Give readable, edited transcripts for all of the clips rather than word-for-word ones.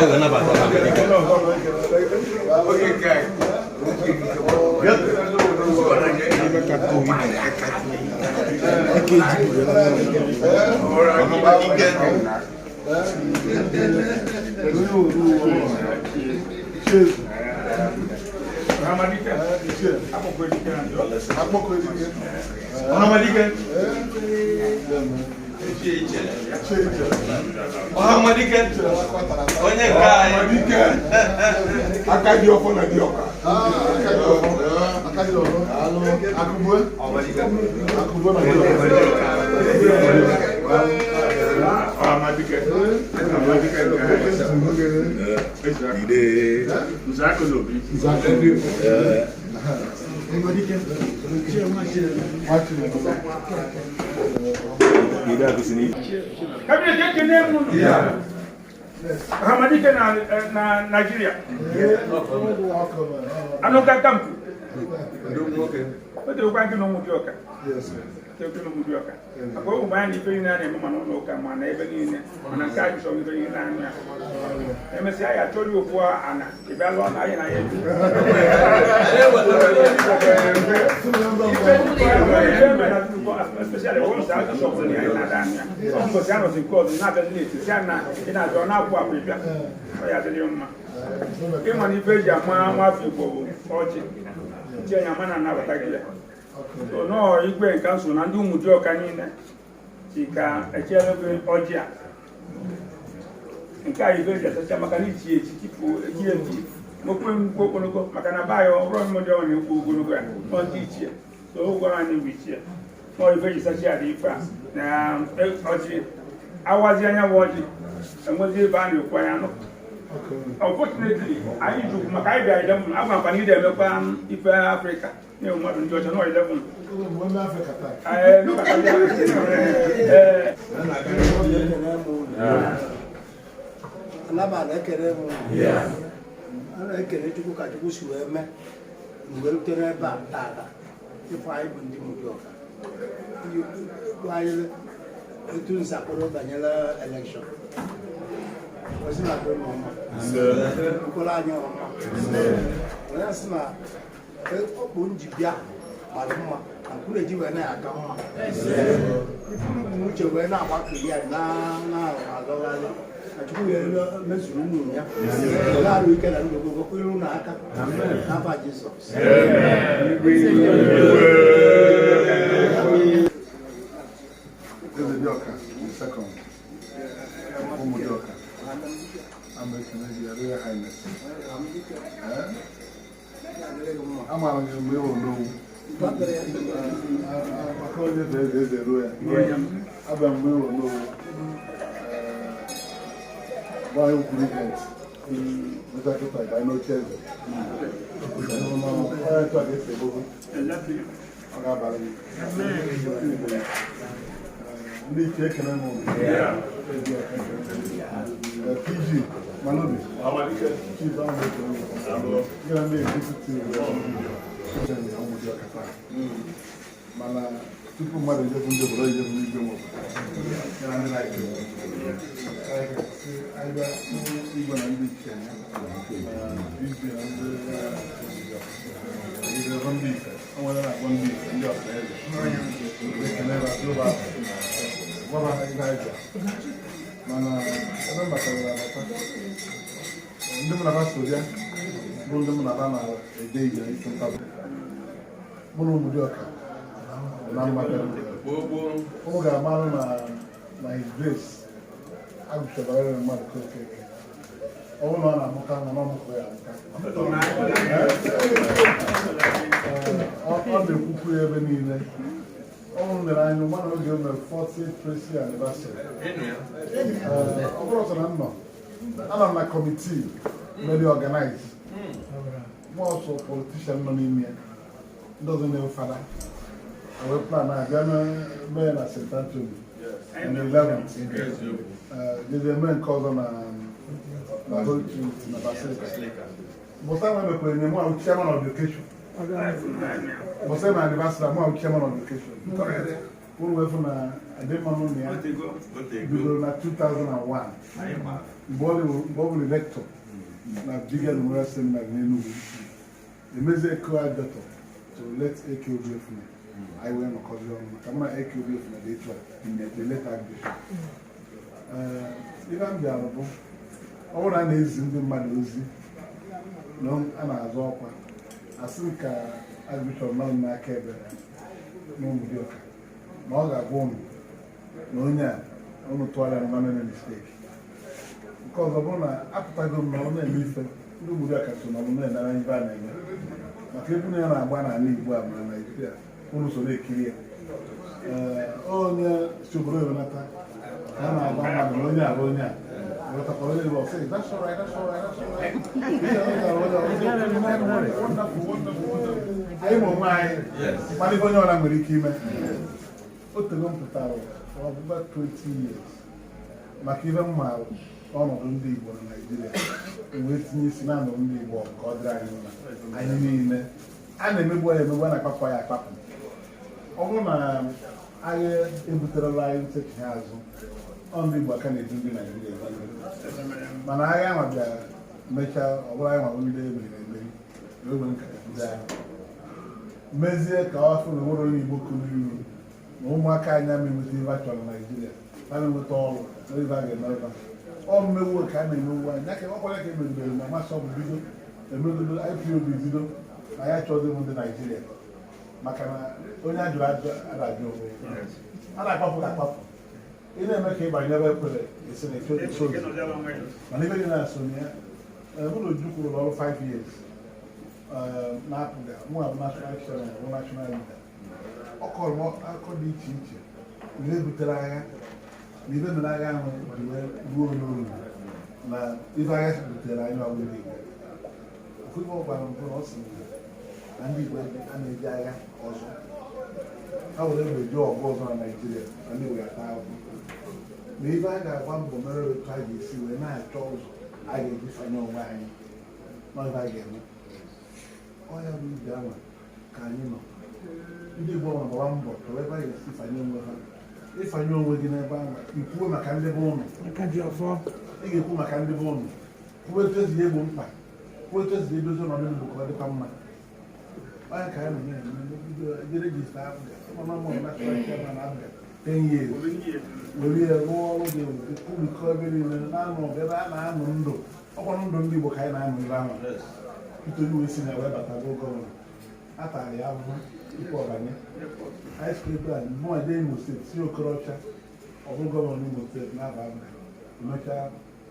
Eze nabatara Amadike. Ọhamadike. Akpọkọ edike na ndị ọzọ. Akpọkọ edike. Ọhamadike. Ọhamadike. Onye nke anyị. Aka dị ọfọ na dị ọka. Aka dị ọfọ. Akụgbue. Akụgbue na dị ọka. Ọhamadike. Ọhamadike nke anyị. Nze akụ na obi. Cabinet, ekene m unu. Ọhamadike na Nigeria. Anụ kaka mpu. O tegokwa nke na ụmụ dị ọka. Tegokwa na ụmụ dị ọka. Maka ụmụ anyị na ife niile a na-eme, mana ụlọ ụka, ma na ebe niile, mana nke anyị chọrọ ife niile na-anụ ya. Emesịa ya achọrọ okwu ana ị bịa lụọ na anyị na ya ebi. Ife eme na nnukwu, especially once a bishop na ya na-ada anya. Ọ mbọsị anọzi nke ọzọ na-abịa late, si na ị na-abịa, ọ na-apụ apụ ịbịa. Ọ ya adịrị mma. Ịma na ife eji ama nwafọ Igbo bụ ọjị. Chi anya ama na-anabata gị ya. So nọọ igwe nke nso na ndị Ụmụdịọka niile si ka echiere gị ọjị a. Nke a ife eji asacha maka na ichi echi tupu echi echi nwekwe nkwu ogologo, maka na be anyị ọ bụrụ mmụdị ọ na-ekwu ogologo ya nọ ndị ichie. So o gwara anyị bụ ichie nọọ ife eji sacha ya dị ife a na ọjị awazi anya bụ ọjị enwezi ebe a na-ekwu anya nụ. Unfortunately, anyị jụrụ maka anyị bịara 11 agwa nkwa na ide emekwa ife Afrịka na mmadụ ndị ọcha nọ 11. Ee, ee. Anaba na-ekele m unu. A na-ekele Chukwu ka Chukwu si wee mee mgbe rute n'ebe a tata ịfụ anyị bụ ndị Mụdịọka iji gwa anyị etu nsakwado banyere election osi na adịrị m mma nkwụrụ anyị ọma. Onye sị na ọkpụ nji bịa mara mma na nkwụrụ eji wee na-aga mma ifuru bụ uche wee na-agbakọ ya na na-azọgharị na Chukwu wee mezuru unu ya na-arụ ike na ndụ ogologo iru na aka n'afa Jizọs. Eze Dịọka the second, Ụmụ Dịọka, ama ekele gị, Your Royal Highness. Eh? Amaara m gị mgbe ị hụrụ n'owu maka onye eze eze eze ruo ya abịa mgbe ị hụrụ n'owu gbaa egwu regent meta kịta ga n'oche eze. Onye etu a ga-esi egbogbo ọ ga-abalị gị. Ndị ichie, ekele m unu. PG Malobi, Chief, ahụ ekele m gị na ndị executive Ụmụdịọka taa. Mana tupu mmadụ ejefu ndị obodo, ejefu n'igwe nwe ya na ndị na-eke anyị bịa igwe na ndị ichie ya igwe na ndị igwe ndị ife o nwere na-akpọ ndị ife ndị ọha eze ekele ba gwa ha ihe anyị bịa. Mana ebe m batara abata, ndị mụ na ba so bịa bụ ndị mụ na ba na-eje ije ịchụ nta. Mụ na Ụmụdịọka na mmadụ ụmụ ga-amarụ na na His Grace agụchabara mmadụ ka Okeke ọ bụrụ na ọ na-amụka nwa na ọmụkọ ya amụka. Ọ na-ekwukwu ya ebe niile. Ọ mere anyị mmadụ oge o mere 40th Tracy anniversary. Ọ bụrụ sọ na m nọ, anọ m na committee mere organize mụ ọsọ politician nọ n'ime ya, ndị ọzọ na-ewu fada wee plan abịa mee na St. Anthony on the 11th, jezie mee nke ọzọ na Holy Trinity na Basilica. Mbọsị ahụ emekwere nye mụ ahụ chairman of the occasion. Mbọsị na anniversary, mụ ahụ chairman of the occasion. Unu wee fụ na Adịmma mụ na ya bidoro na 2001 mgbe ọ bụrụ rector na Brigade Memorial Seminary n'Enugu, emezie coadjutor to late A.K. Obiefuna. Anyị wee nọkọzi ọnụ maka mụ na A.K. Obiefuna dị etu a, the late Archbishop. Ee, ife m bịara bụ, ọ bụrụ na a na-ezi ndị mmadụ ozi na a na-azọ ọkwa, asị m ka Archbishop nọ m n'aka ebe na Ụmụdịọka na ọ ga-agwa ụnụ na onye a ụnụ tụgharịa na mere mistake. Nke ọzọ bụ na apụtago m na ọ na-eme ife ndị Ụmụdịọka so na ọ na-enara ife a na-eme maka egwu na ya na-agba n'ala Igbo a ma na Naịjirịa, ụnụ so na-ekiri ya. Ee, onye si obodo ewenata ka a na-agba mmadụ na onye a bụ onye a ghọtakwara onye Igbo, ọ sị, "That's all right, that's all right, that's all right." Wonderful, wonderful, wonderful. Anyị ma onwe anyị mana ife onye ọra nwere ike ime. O tego m pụtara for over 20 years maka ife m maara ọnọdụ ndị Igbo na Naịjirịa, wee tinye isi na ndụ ndị Igbo ka ọ dịrị anyị mma. Anyị niile a na-emegbu ya emegbu, a na-akpapụ ya akpapụ. Ọ bụrụ na agha ebuterela anyị nchechigha azụ, ọ ndị Igbo aka na-edu ndị Naịjirịa edu. Mana agha ahụ bịara mechaa, ọ bụrụ anyị nwa bụ ndị emeriri emeri, wee were nkata bido agha mezie ka ọ afọ na nwere onye Igbo kuru iru na ụmụaka anyị ama enweta ife a chọrọ na Naịjirịa, ha na-enweta ọrụ na ife a ga-eme ebe a. Ọ mmegbu ka a na-emegbu anyị ya ka ọkwara ka emegidere na masị ọ bụ bido emegodo IPOB bido na ya chọrọ ịbụ ndị Naịjirịa, maka na onye ajụrụ ajụ a na-ajụ onwe ya, a na-akpapụ akpapụ. Ị na-eme ka ịbanye ebe ekwere esi na eto eto ozi, mana ibe gị na-asụ na ya. Mụ na Ojukwu rụrụ ọrụ 5 years na-apụga mụ bụ national chairman, bụ national leader. Ọ kọrọ m akụkọ dị iche iche na ihe butere agha na ibe mere agha ahụ ji wee ruo n'olu na ibe agha butere anyị ọbụla Igbo. Ofu ibe ọ gwara m bụ na ọ sị na ndị Igbo a na-eji agha ọzọ ha were egbe ji ọgụ ọzọ na Naịjirịa, na ndị Igbo ga-ata ahụhụ, na ibe a ga-agba mbọ mere otu a ga-esi wee na-achọ ụzọ a ga-eji fanye onwe anyị n'ọibe a ga-eme. Ọ ya bụ ije anwa ka anyị nọ. Ndị Igbo nọ gbawa mbọ chọrọ ebe a ga-esi fanye onwe ha. Ịfanye onwe gị n'ebe ahụ, ikwuo maka ndị be ụnụ, ị ga-ekwu maka ndị be ụnụ, kwuo etu esi egbo mkpa, kwuo etu esi edozi ọnọdụ Igbo ka ọ dịkwa mma. Onye ka anyị nọ na-eme bido eje register APGA, mana mụ national chairman APGA 10 years, were ya rụọ ọrụ dị kwurikọ ebe niile na-anọ ọgụ ebe a na-anụ ndụ ọkwanụ ndụ ndị Igbo ka anyị na-anụ ebe ahụ. Peter Obi wee si na wee bata bụ governor, a tara ya ahụhụ tupu ọ banye. Anyị sikwa ebe a mụnwa jee Imo State, si Okorocha ọ bụrụ governor n'Imo State na-aba APGA, emechaa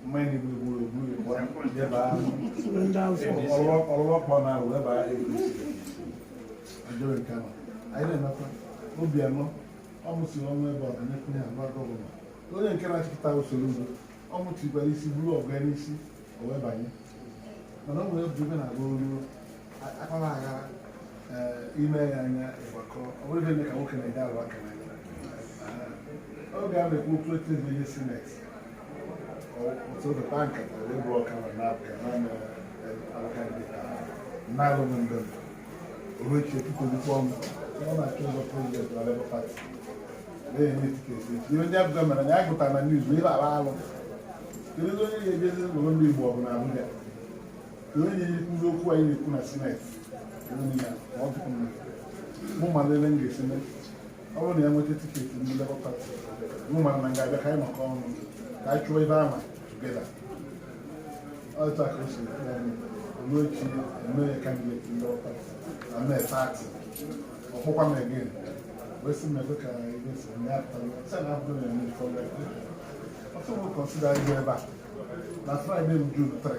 mmanya igbu egburu egbu jebaa ọlụlọ kpọ na wee baa APC. Ajọrọ nke ahụ anyị na-emekwa Obianọ ọ mụsiri ọnwa ebe ọ ga-enyekwunye agba governor. Onye nke na-achịkọta usoro udo ọ mụtikwara isi buru ọgụ ya n'isi o wee banye, mana o nwere obi ebe na-agba olu akpara aghara. Ee, ime ya anya ịgbakọ, ọ bụrụ ebe ka nwoke na-eje arụ aka n'anya. Oge a na-ekwu okwu etu ezi onye Senate otu oge kpaa nkata wee bụrụ ọka na na-apụga na alaka ndị na-alụ m ndụ ruo echi Peter Obi kpọọ m, ọ na-achọ ụzọ president na Labour Party na-enye ticket echi. Ihe ndị APGA mere na ya gụtara na news ebe ala alụ, kedu onye ga-ejezi ụlọ ndị Igbo ọgụ na Abuja, kedu onye ga-ekwuzi okwu anyị na-ekwu na Senate, kedu onye ya ma ọ dịkwa mma mụ mara ebe m ga-esi mee. Ọ bụrụ na ya nweta ticket ndị Labour Party, mụ mara na m ga-abịa ka anyị nọkọ ọnụ ka anyị chụọ ebe ahụ together. Otu a ka o si ekwu ọnụ ruo echi eme ya candidate ndị Labour Party na mee party ọkpụkwa m again wee sị m ekwe ka ebe si na ya pụtara sị na abụrụ na eme ọtụ m consider ịbụ ebe a na Friday bụ June 3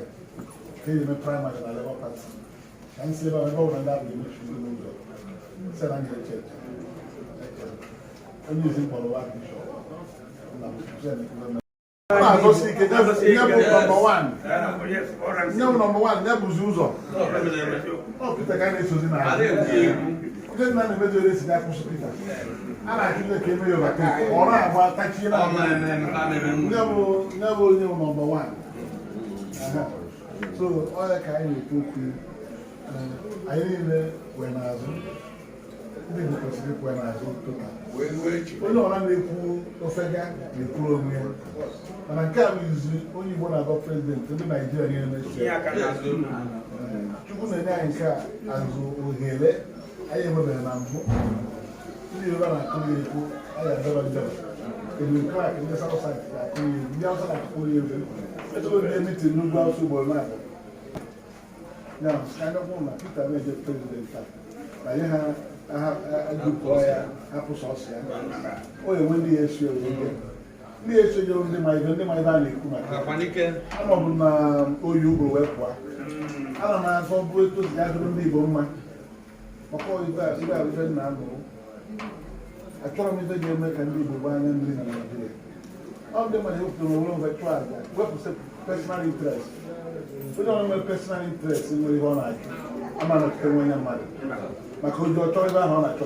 ka e eme primary na Labour Party, ka m si ebe a ebe ọ bụla ndị abụghị emechi n'ụzọ sị na m ga-eche eche eche. Onye isi mkpọrọ wa bishop na ọ na-azọsi ike nye bụ number one, nye bụ number one, nye bụzi ụzọ. Ọ Peter ka a na-esozi na ndị nna na-emezi ere si akwụsị Peter, a na-achụ ndị ka eme ya overtake, ọ na-agba tachie na nye bụ onye bụ number one. So ọ ya ka anyị na-ekwu okwu. Anyị niile wee n'azụ Ndị Igbo kwesịrị ịkwụ ya n'azụ total. Onye ọra na-ekwu ofega na-ekwuru onwe ya, mana nke a bụ izu onye Igbo na-agọ president ndị Naijiria niile na-eso Ihe ya. aka n'azụ. Chukwu na-enye anyị nke a azụ ohere anyị enwebeghị na mbụ. Ndị Yoruba na-akụrụ ya ekwu, anyị adọba ndọba. Edwin Clark, ndị South Side na-akụrụ ya egwu, ndị Hausa na-akụrụ ya egwu. Ezigbo ndị meeting n'ugwu Hausa ugboro na-abụ ya ka anyị kwụ na Peter na-eje president a na nye ha agụpụọ ya, hapụ sọsọ ya. O enwe ndị ya esi ewe ndị ndị ya esi ejere, ndị ma ibe, ndị ma ibe a na-ekwu maka ya. Akwanike. Anọbụ na oyi ugbo wee pụọ, ana m azọ bụ etu si adịrị ndị Igbo mma, maka ibe a ibe a ibe nna anụ. Achọrọ m ibe ga-eme ka ndị Igbo gbaa anya mmiri na Naịjirịa. Ọ ndị mmadụ ewepụtara onwe mfe chụọ aja, wepụ personal interest. Onye ọrụ nwere personal interest nwere ihe ọ na-achụ ama nọchite nwe onye mmadụ maka oji ọ chọrọ ebe ahụ ọ na-achọ.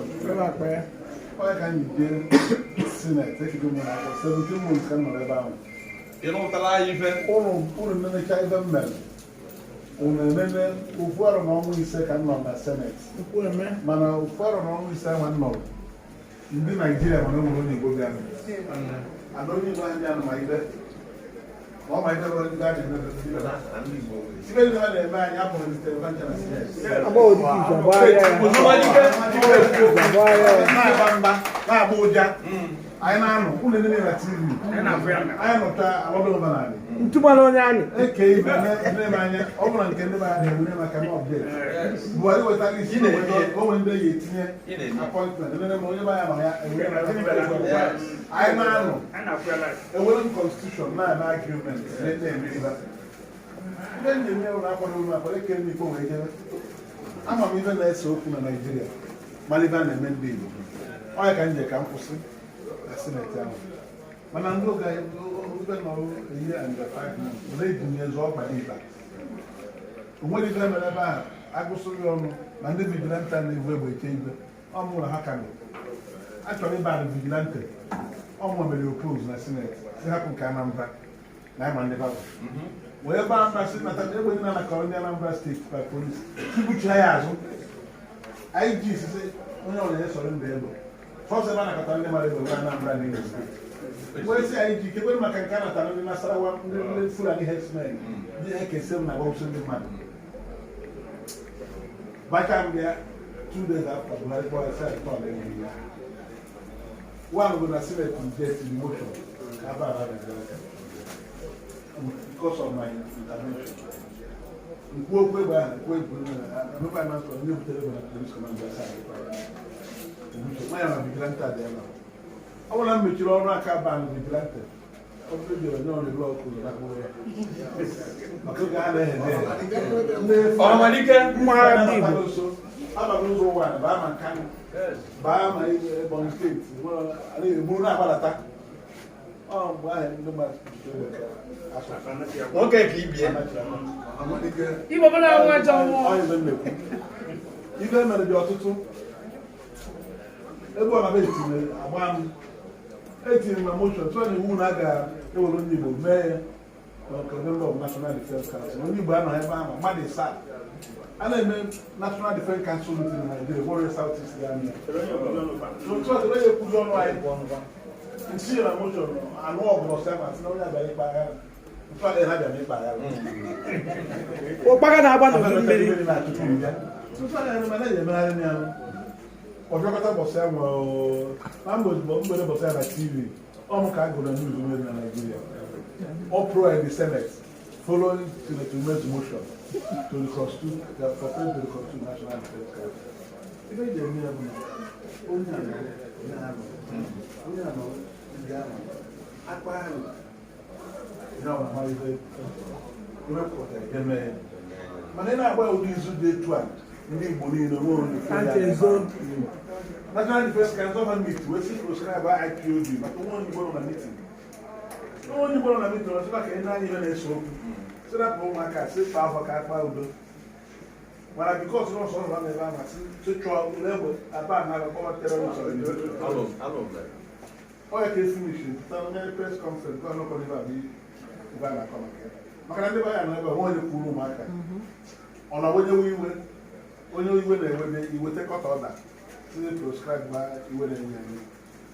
Onye ka anyị jee Senate ekigo m na akwụkwọ 17 months ka m nọrọ ebe ahụ. Ị nụtala anyị ife. Ụnụ ụnụ nenecha ebe m mere, ụnụ enene ofu arọ na ọnwa 5 ka m nọ na Senate, mana ofu arọ na ọnwa 5 ahụ m nọrọ, ndị Naijiria mana o nwere onye Igbo bịara, ana onye Igbo anyị bịara ma ibe ma ọ ma ibe nwere ndị a na-eme ibe ndị a na-eme anyị apụrụ site na ncha na Senate. Na-agba mba, na-agba ụja, anyị na-anọ ụlọ ndị na TV. Anyị na-afụ ya. Anyị nọcha alọdụ omenala. Ntụgbala onye anyị. Eke ibe nne m anya, ọ bụrụ nke ndị be anyị na-enwe maka na update Buhari wetara isi o nwere ndị ya etinye appointment nene m onye be anyị nọ ya enwere na anyị na-anọ. Anyị na-afụ ya live. Enwere m constitution na-eme argument na-eme ibe ndị njem ya ụlọ akwado ụlọ akwado ekere m ikpe wee jebe. Ama m ibe na-ese okwu na Naịjirịa, mana ibe a na-eme ndị Igbo, ọ ya ka m je ka m kwụsị na Senate ahụ. Mana ndị oge ibe nọrụ eyi and 5 months, mana eji m ya zụọ ọkpa n'ikpa. O nwere ibe mere ebe ahụ agụsịrị ọnụ na ndị vigilante na-ebu egbe eche igwe ọ mụ na ha ka nọ achọrọ ịba na vigilante. Ọ mụ mere oppose na Senate, si hapụ nke Anambra na ịma ndị babụ wee baa mba, si nata egbe ndị na-anakọrọ ndị Anambra State by police, tibuchia ya azụ. Anyị ji isisi onye ọbụla ya sọrọ ndị egbe sọsọ ebe a nakọtara ndị mmadụ egbe bụ Anambra na Imo State. Wee sị anyị ji ikekwe maka nke a natara ndị Nasarawa, ndị Fulani herdsmen, ndị ekesi m na agbawụsị ndị mmadụ bacha m bịa. 2 days after, Buhari kpọrọ sị anyị tọọ enweghị ya. One bụ na Senate reject the motion ka aba ala Nigeria because of my intervention. Nkwu okwu egbe ahụ, nkwu egbe emekwa na nsọ onye butere egbe na police command bịa sị anyị nwa ya na vigilante adị ebe a. Ọ bụrụ na m mechiri ọrụ aka ban vigilante, ọ bụrụ jere onye ọrụ ilu ọkụ na akpụrụ ya maka oge a na-ehe Ọhamadike. Mma ndị Igbo. Abaghị ụzọ ụwa baa ma Nkanu, baa ma Ebonyi State egbu na-agbadata. Ọ mgbe ahụ ndị mmadụ Nwoke ka ibie. Igbo bụla nwa ajọ mmụọ. Ọ ibe m na-ekwu. Ibe mere dị ọtụtụ ebe ọ na-ebe etinyere agba m etinyere na motion tụọ na iwu na a ga-ewere onye Igbo mee ya maka member of National Defence Council. Onye Igbo anọ ebe ahụ mmadụ ịsaa a na-eme National Defence Council meeting na Nigeria nwere South East ga-amị otu ọ dịrị ya ekwuzi ọnụ anyị bụ ọnụ ntinye na motion anụ ọgụ ọsọ ya ma sị na onye abịara ịkpa agha ntụ adịghị ha bịara ịkpa agha. Ụkpaka na-agba n'udu mmiri. Ọbịakọta bọsị ya nwere na mgbe ozugbo mgbede bọsị ya na TV ọ mụ ka a gụrụ na news mere na Nigeria, uproar in the Senate following Senator Ume's motion to reconstitute the for president to reconstitute National Defence Council. Ife eji eme ya bụ na onye a nọ, onye a nọ, onye a nọ, ndị a nọ akpa ahụ ihe ọ na-amara ife iwepụtara eme ya. Mana ị na-agba ụdị izu dị etu a, ndị Igbo niile nwee onye fụ ya. Ntị ezo. National Defence Council ha meet wee sị proscribe IPOB maka nwa onye Igbo nọ na meeting. Nwa onye Igbo nọ na meeting, ọ sịkwa ka ị na-anya ihe na-ese okwu, sị rapụ ụmụaka, sị kpaa afọ ka akpa udo. Mana because na ọsọ ọsọ na-ebe ahụ sị sị chụọ ụlọ egbe aba na akpọwa terrorist organization. Ọ ya ka esi mishi pụta onye press conference gwa ọnọkọ n'ebe a bụ ebe a na-akọ maka ya, maka na ndị be anyị nọ ebe a nwa onye kwuru ụmụaka ọ na onye iwe, onye iwe na-ewebe iweta kọta ọda. Tinye proscribe ma iwe na-enye enye.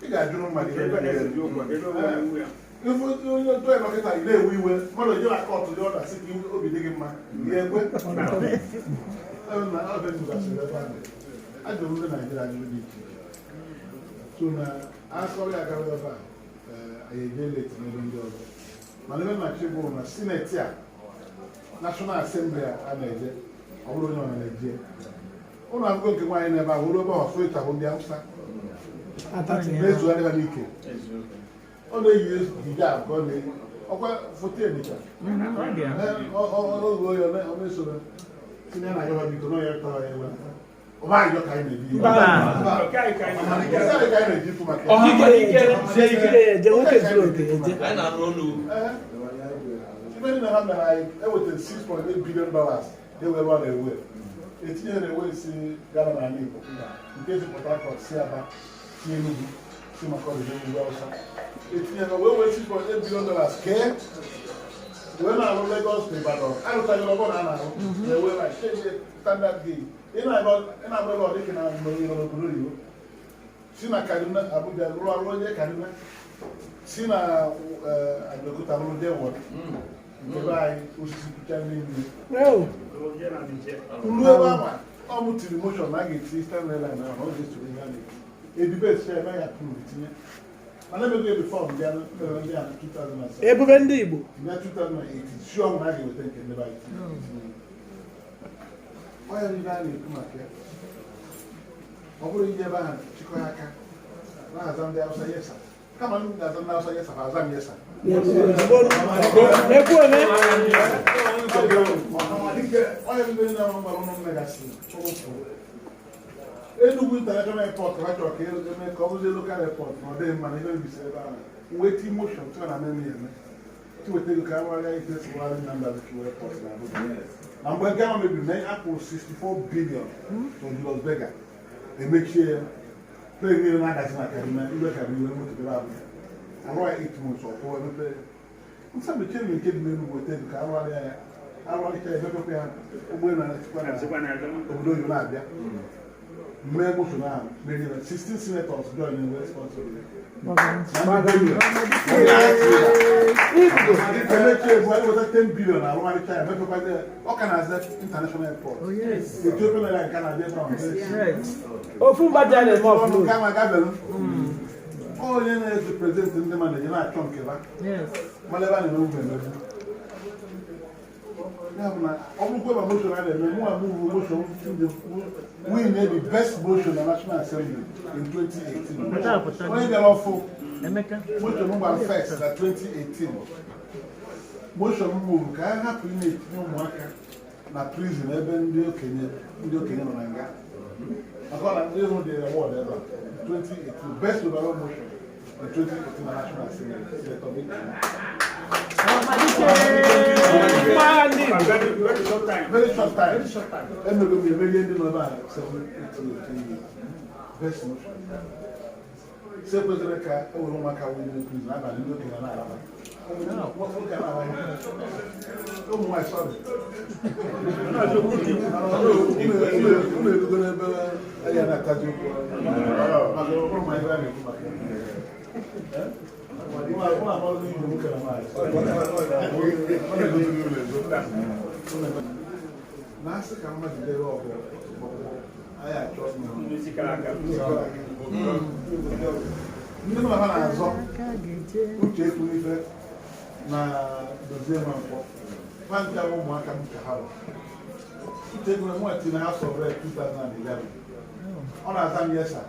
Ị ga-ajụrụ mmadụ ihe na-enye. Ifu onye otu dọkịta ị na-ewe iwe, mmadụ onye na kọtụ dị ọda sị ka obi dị gị mma, ihe ekwe. Na ọ dị ndụgasịrị ebe ahụ. Ajụrụ ndị Naijiria ajụjụ dị iche iche. So na asọrọ ya gara ebe a, anyị eje late n'ebe ndị ọzọ. Mana ebe na-achị bụ na Senate a, National Assembly a na-eje, ọ bụrụ onye ọ na-eje. Ụlọ akwụkwọ nke nwaanyị n'ebe ahụ, ruo ebe ahụ, ọsụ ịchafụ ndị Hausa na-ezugharị ha n'ike. Ọ na-eyi hijab ka ọ na-eyi. Ọkwa foto edika. Oge oyi ọ na-esoro tinye na ya biko na ya tọrọ ya ewe. Ọ bụ ayọ ka anyị na-eji. Mba. Nke anyị ka anyị na-eji fụ maka ya. Eje nwoke zuru oke eje. Anyị na-anụ olu. Ibe niile ha mere anyị ewetara $6.8 billion ewere ọ na-ewe etinye na ewe si gara n'ala Igbo, nke si Port Harcourt, si Aba, si Enugu, si Makurdi, n'ugwu Awụsa, etinye na wee wee $6.8 billion kee wee na-alụ Lagos na Ibadan. Arụtaghị ọbụ na a na-alụ na-ewe na change standard gauge. Ị na-agba ebe ọ dịka na n'obodo oyibo, si na Kaduna Abuja rụọ arụ onye Kaduna, si na Abeokuta rụrụ jee Warri. Nke be anyị, osisi kụcha n'ime ruo ebe ahụ, ọ mụ tiri motion na a ga-eti Eastern Rail Line ahụ. Ọ ga-esoro ihe a na-eti edibet ya eme ya prove tinye, mana emego ya before m bịa mere ndị a na 2007. Ebube ndị Igbo. Bịa 2008, si ọnwụ na a ga-eweta nke ndị be anyị tinye. Ọ ya niile a na-ekwu maka ya, ọ bụrụ ije ebe ahụ chịkọ aka na-aza ndị Hausa "Yes sir", kama m ga-aza ndị Hausa "Yes sir", ha aza m "Yes sir". Ekwu ome. Onye ndị na-arụ gbara ụnụ mmegasị Enugu International Airport, ha chọrọ ka eme ka ọ bụzie local airport, na ọ dịghị mma na ihe mebisiri ebe ahụ. Wee ti motion tụọ na meme ya eme tiweta ego ka arụgharịa ite sụgharị Nnamdi Azikiwe Airport na Abuja. Na mgbe nke ahụ mebiri na akwụrụ 64 billion to Julius Berger, emechie ya, plane niile na-adazi na Kaduna, iwe ka bụ iwe moto bịara Abuja, arụ ya 8 months ọkwụ emepe ya. Nsa mechie na nke dị n'Enugwu, weta ego ka arụgharịa ya, arụgharịcha ya, emepekwa ya, ụgbọelu na-esikwa na obodo oyibo na-abịa. Mee motion ahụ merie, 16 senators join in wee sponsor ya. Na ndị billion. Igbo. Emechi ebu anyị weta 10 billion, arụgharịcha ya, mepekwa ya, ọ ka na-aza international airport. Ethiopian Airlines ka na-abịa ebe ahụ. Ofu mba ji a na-eme Ọnụ offload. nke ahụ agabelu. Onye na-eji president ndị mmadụ eje na-achọ nke ha mana ebe a na-emegbu emegbu ya bụ na ọ bụrụkwa ma motion a na-eme, mụ amụrụ motion ndị win the best motion na National Assembly in 2018. Onye bịara ọfụ, motion m gbara first na 2018, motion m gburu ka a hapụ ị na-etinye ụmụaka na prison ebe ndị okenye nọ na nga, maka ọ na ndị hụ dị award ebe a 2018, best overall motion in 2018 na National Assembly, Senator Victor. Mma agha ndị Igbo. Very short time. Very short time. Very short time. Emego m emerie ndị nọ ebe a 7, 8 years, 10 years. Best motion. Si ekwesịrị ka e were ụmụaka wee n'ime prison abalị, ndị okenye na-araba. Nwoke na-araba. Ụmụ nwaanyị, sorry. Unu erugo n'ebe ya na-ataji okwu. Maka ọ bụrụ ma ebe a na-ekwu maka ya. Ụmụ amalụ igwe nwoke na nwaanyị. Ọ na-egosi n'ụlọ ego. Na-asị ka mmadụ debe ọgụ anyị achọ Ndị kara aka. Ndị nọ ha na-azọ uche ekwuru ife na dozie ma nkwọ ncha ụmụaka m ka ha bụ uche ekwuru nwa tinye House of Rep 2011, ọ na-aza m "Yes sir".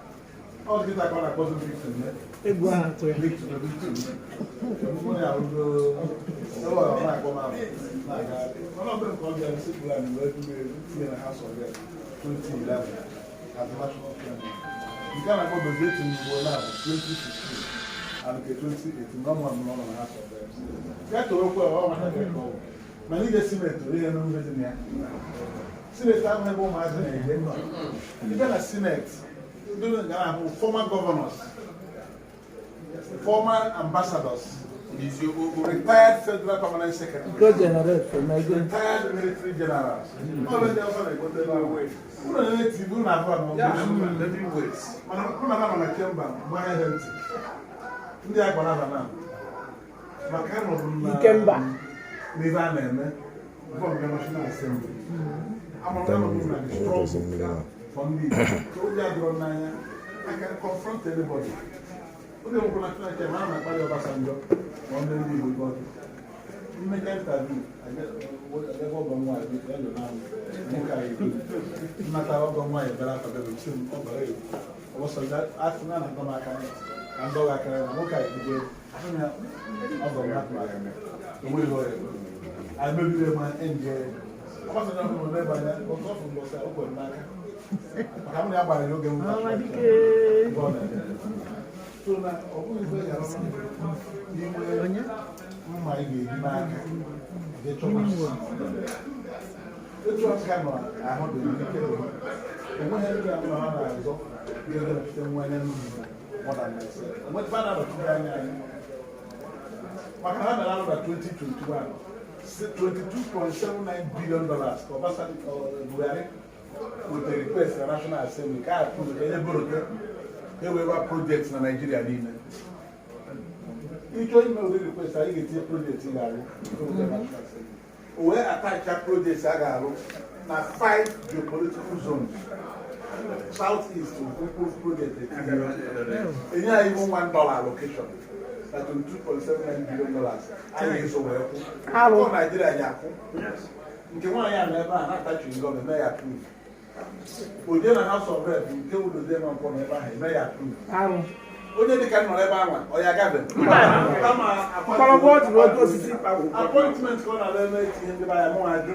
Ọ dịkịta ka ọ na-akpọzi m victim ya. Egwu ahụ atụ ya. Victim, victim. Mụ ya arụgo ebe ọ na-akpọ m ahụ na-aga, mana ọ bụrụ nke ọ bịara sekpuru anyị wee duru tinye na House of Rep 2011 as a national chairman. Nke a na-akpọ Dozie Tinubu na 2015 and nke 2018 na ọmụ nọ na House of Reps. Ya toro okwu a, ọ nwatakịrị ka ọ bụ, mana ije Senate ihe n'omume dị na ya. Senate ahụ ebe ụmụazị na-eje nọ. Ịbịa na Senate, ndị ga na-ahụ former governors, former ambassadors, Retired federal permanent secretary. Go generate for my good. Retired military generals. Ọ bụ ndị Hausa na-egote n'ahụ. Unu na-ele TV, unu ahụ anọ. Mana unu na-anọ na chamber gbanye ha ntị. Ndị a gbara aba na maka anọdụ m na Ikemba. n'ife a na-eme before the National Assembly. Amara m na the struggle for ndị Igbo. So ụjọ adịrọ m n'anya. I can confront anybody. Oge nwekwa National Chairman, a na-akparị Obasanjo ma ọ mee ndị Igbo ibe ọjọọ. Mmecha interview, agagwa ọgọ m nwaanyị, biko, elo na nwoke anyị edo. Nnata ọgọ m nwaanyị bịara akwadebe, sị m, ọgọ ya, Obasanjo asị na na-adọ m aka ntị, ka m dọghị aka ya na nwoke anyị ebido. Asị m ya, ọgọ m hapụ aka m, enweghị ọrịa. Anyị mebiri ma enje. Obasanjo hụrụ m n'ebe anya, ọtụ ọfụ mbọsị a, o kwere m n'aka. Maka m na ya gbara ya oge m Ọhamadike. mgbe ọ na-eme. So na ọ bụghị ife gara n'inwe mma ị ga-eji n'aka jee chọba. Etu ọka nọ ahụ dị ike dị ha. Enweghị ndị anụ ha na-azọ ga-egenọchite nwa anya nnụnụ more than myself. Enweghị ebe a na-anọchite anya anyị. Maka na ha mere alụ na 2021, $22.79 billion ka Obasanjo, Buhari wetara request na National Assembly ka a approve ka enye boroke ka e wee gba project na Nigeria niile. Ịchọ ime ụdị request anyị ga-etinye project ị ga-arụ eweta National Assembly. O wee atacha project a ga-arụ na five geopolitical zones. South East mkpụrụ project etinye enye anyị bụ $1 allocation na $22.79 billion anyị ga-eso wee kwụ. Arụ. Ọ Naijiria ji akwụ nke nwaanyị a nọ ebe a na-atachi gọọmenti eme ya approve. Oje na House of Rep nke Udozie Nwankwọ nọ ebe ahụ eme ya approve. Arụ. Onye dịka m nọrọ ebe ahụ, ọ ya gabe kama Mkpọrọgwụ ọjị n'oke osisi. Appointment ka ọ na-ala eme etinye ndị be ya mụ ajụ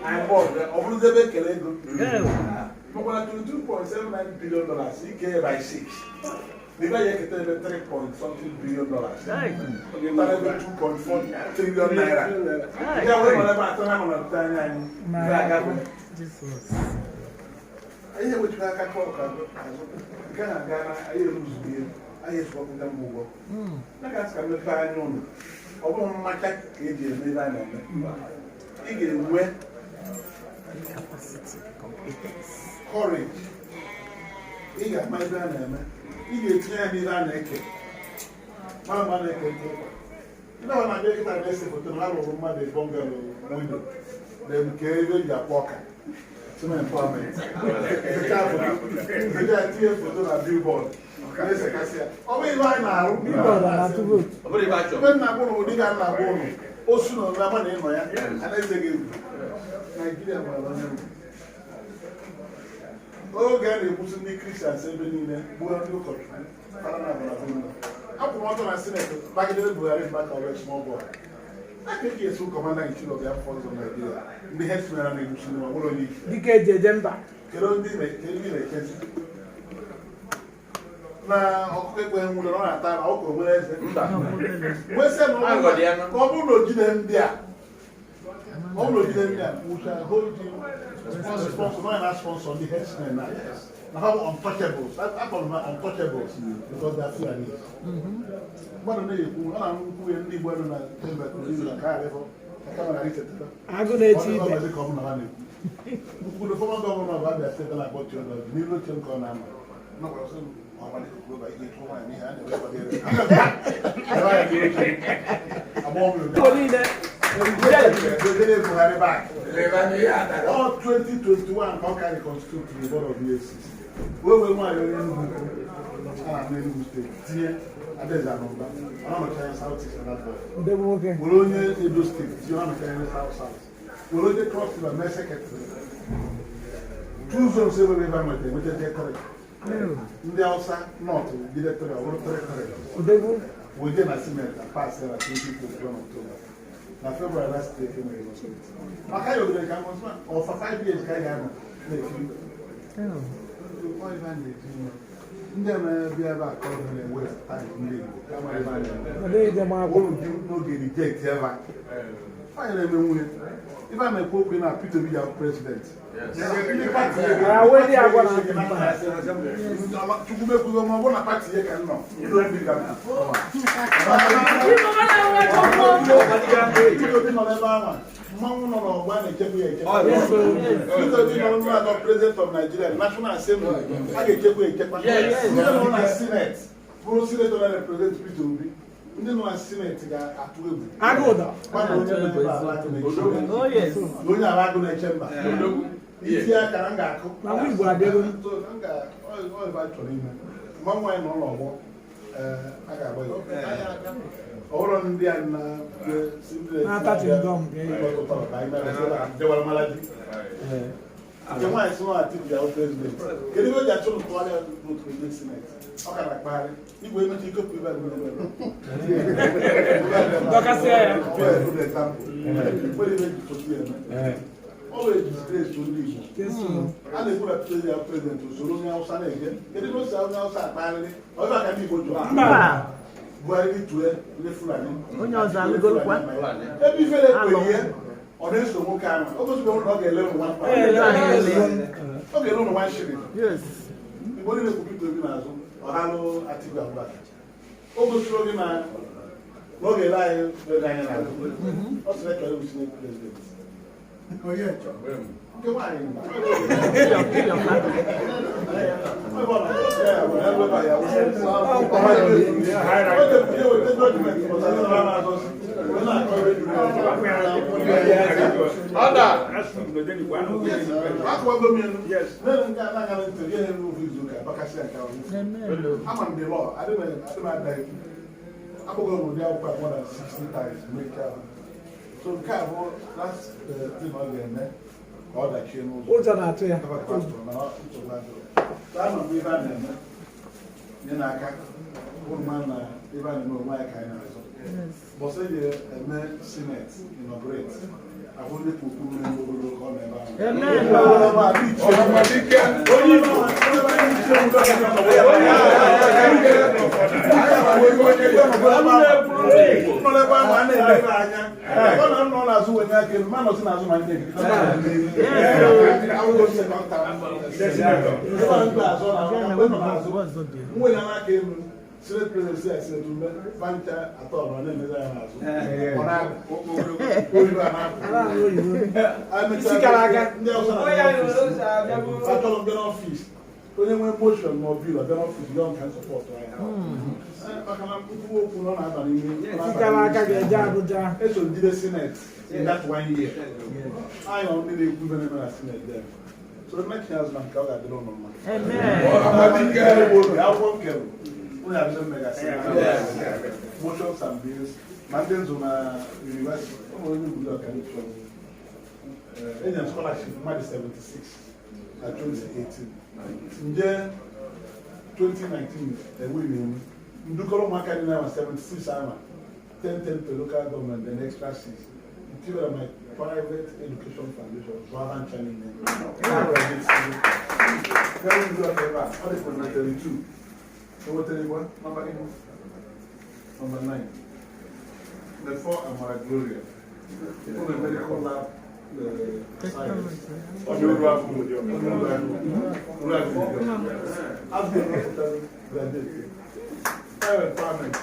anyị bọọdụ ọ bụrụzi ebe ekele ego makwara $22.79 billion ike by 6 n'ebe ya eketa ebe 3 point something billion dollars, tara ebe 2.4 trillion naira. Ndị a wee nọrọ ebe atọ ha nọ na anya anyị ife agafe. Ihe wetụrụ aka ka ọka azụ nke a na-aga na anyị eruzughi ihe anyị esokọpụta m ụgwọ na ka asị ka mmepe anya ụlọ. Ọ bụghị mmacha ka eji eme ebe a na-eme. Ị ga-enwe courage, ị ga-ama ebe a na-eme, ị ga-etinye ya n'ihe a na-eke mara mma na-eke nke ụkwa. Ndị ọ na-abịa kịta na-ese foto na ha rụrụ mmadụ bungalow window na nke ebe eji akpọ ọka Cement empowerment. Esecha tinye foto na billboard na-esekasị ya. Ọ bụ ihe anyị na-arụ. Billboard a na-atụ vote. Ọ bụrụ ibe achọ. Ebe nna gwụrụ ụdị ga nna gwa ụnụ osu na ọma na ịnọ ya a na-eze gị egwu. Naijiria nwere onye mbụ. Oge a na-egbusi ndị Christians ebe niile, gbuo ndị ụkọchukwu fara na agbara bụ akwụ m ọtọ na Senate bagidere Buhari mba ka ọ bụ small boy. Aka eji esi commander in chief of the armed forces of Nigeria, ndị herdsmen na-egbusi ndị ma nwere onye isi. Dike eji eje mba. Kedu ndị na-echezi na ọkụkọ ekweghị nwụrụ na ọ na-ata na ọkụ nwere eze? Mba. Wee sị na ọ Aghọ dị ya nọ. bụrụ na ọ bụrụ na o jide ndị a, ọ bụrụ na o jide ndị a, we shall hold him responsible. Na sponsor ndị herdsmen na na ha bụ untouchables. Akpọrọ ha untouchables because they are Fulani. Mmadụ na-ekwu ọ na-anụ nkwu ya ndị Igbo nọ na Tembe na ka arịfọ ka kamera ichetara. Agụ na-eche ibe. Ọ dị ka ọ bụ na ha na-ekwu nkwudo former governor of Abia State na-akpọ Theodore n'ilu oche nke ọ na-ama nọkwara sị m, "Ọhamadike kwuo ba ihe tụọ nwaanyị n'ihe a na-ewekwa gị ebe." Ebe anyị dị oche. Agbọghọ m Igbo niile. Ejere Buhari back. Ọ 2021 ka ọ ka reconstitute the board of EFCC. Wee nwaanyị onye Enugu a na-ama Enugu State tinye Adaeze Anụmba, ọ na-anọchi anya South East na that board. Ndegbu nwoke. Were onye Edo State tinye, ọ na-anọchi anya South South. Were onye Cross River mee secretary. Two zones enweghị ebe a nweta enweta three. Ndị Hausa North jide three, ọ bụrụ three three. Ndegbu. Wee jee na Senate na pass ya na 2021 October. Na February last year ka enwere maka ya ogere ka ngọzi ọ for 5 years ka anyị ga-anọ na-ekiri. Ọ ife a na-eji nwe. Ndị a na-abịa ebe a ka ọ na-ewe time ndị Igbo kama ebe a na-eme. Ọ dịghị ije ma akwụkwọ. Ụlụ dị n'oge reject ebe a. Anyị na-eme nwunye ife a na-ekwu okwu na Peter Obi ya president. Ndị party ya Ah, wee dị agwa na Chukwu mekwugo ma ọ bụrụ na party ya ka m nọ, Peter Obi ka m nọ. Peter Obi nọ n'ebe ahụ, mmanwụ nọ n'ọgbọ a na-echekwa ya echekwa. Peter Obi nọ n'ụlọ president of Nigeria, National Assembly, a ga-echekwa ya echekwa. Ndị nọ na Senate bụrụ senator na-represent Peter Obi, ndị nọ na Senate ga-atụ egwu. Agụ ụdọ. Mmadụ onye nọ ebe a agụ na-eche mba. Onye ala agụ na-eche mba. Iti aka na m ga-akụ. Na nwa Igbo abịago. So, na m ga- ọ ebe a chọrọ ime. Mmanwụ anyị nọ n'ọgbọ, a ga-agba ya. Ọ bụrụ ndị a na- si ndị Na-ata chewing-gum ga-eyi. Jewara Malaji. Nke nwaanyị sị na Atiku ya bụ president. Kedu ebe o ji achụ ntụgharị vote ndị Senate? Ọ ka na-akpagharị. Igwe emecha ikopụ ebe a ebe a. Dọkasịa ya. Good example. Nwere ibe ji foto ya eme. Ọ were disgrace ndị Igbo. A na-ekwu na Peter ya president usoro onye Hausa na-eje. Kedu ebe o si onye Hausa akpagharị? Ọ ebe a ka ndị Igbo jụrụ. Mba. Buhari tue ndị Fulani. Onye ọzọ alụgolokwa. Ebe ifere ekweghị ihe, ọ na-eso nwoke ahụ. O gosiri na ọ ga-ele ụmụ nwa. Ọ ga-ele ụmụ nwa shilling. Yes. Igbo niile kwụ Peter Obi n'azụ, ọ halụ Atiku Abubakar. O gosiri oge na na ọ ga-ele anyị lere anya n'azụ. Ọ sịrị ekele bụ Senate president. Nke nwaanyị. Akụwago m elu. Nene nke a na-aga ntị, ihe na-eme ofu izu ụka, bakasịa nke ahụ. Ama m the law, adị m ada iwu. Akpọgo m ụdị akwụkwọ a more than 60 times mee nke ahụ. So nke a bụ last thing ọ ga-eme ka ọ dachie n'ụzọ. Ụjọ na-atụ ya. Ama m ife a na-eme nye n'aka ụmụ na ife a na-eme onwe anyị ka anyị na-azụ. Bọsị eji eme Senate inaugurate ahụ ndị kpukpu mmiri ogologo ka ọ nọ ebe ahụ. Onye Igbo. Nọ n'ebe ahụ a na-elebe anya. Ọ na nọ n'azụ wenye aka elu, ma nọzi n'azụ ma ndị ekike. Awụgo second term. Ebe a ndị azụ na mgbe nọ n'azụ, nwere n'aka elu, Senate president si Senate Umbe, bancha atọ nọ na-emezi ya n'azụ. Ọ na-apụ. Oyibo a na-apụ. Isi kara aka. Ndị Hausa na-abịa n'ọfịs. Achọrọ m bịa n'ọfịs. Onye nwee motion ma ọ bill ọbịa n'ọfịs ya nka support ya. Maka na mkpụrụ okwu nọ na-aba n'ime. Isi kara aka ga-eje Abuja. Eso jide Senate in that one year. Anyị ọ ndị na-ekwu ife na-eme na Senate then. So mmechi azụ na nke ọ ga-adịrị ụnụ mma. Akwụkwọ m kere ụnụ abịa mmegasị motions and bills ma ndị nzụ na university ụmụ onye obodo ọkanichọ enyere m scholarship mmadụ 76 na 2018 nje 2019 enweghị m ndukọrọ ụmụaka dị na 76 ama 10 10 per local government, then extra 6 ntiwere my private education foundation zụọ ha ncha niile. Ebe a ọ dịkwa na 32 enwetara igwe nọmba gịnị? Nọmba 9, the four Amara Gloria ụlọ medical lab science. Onye uru afọ ụdị ọka. Azụ emepụtara graduate. Empowerment.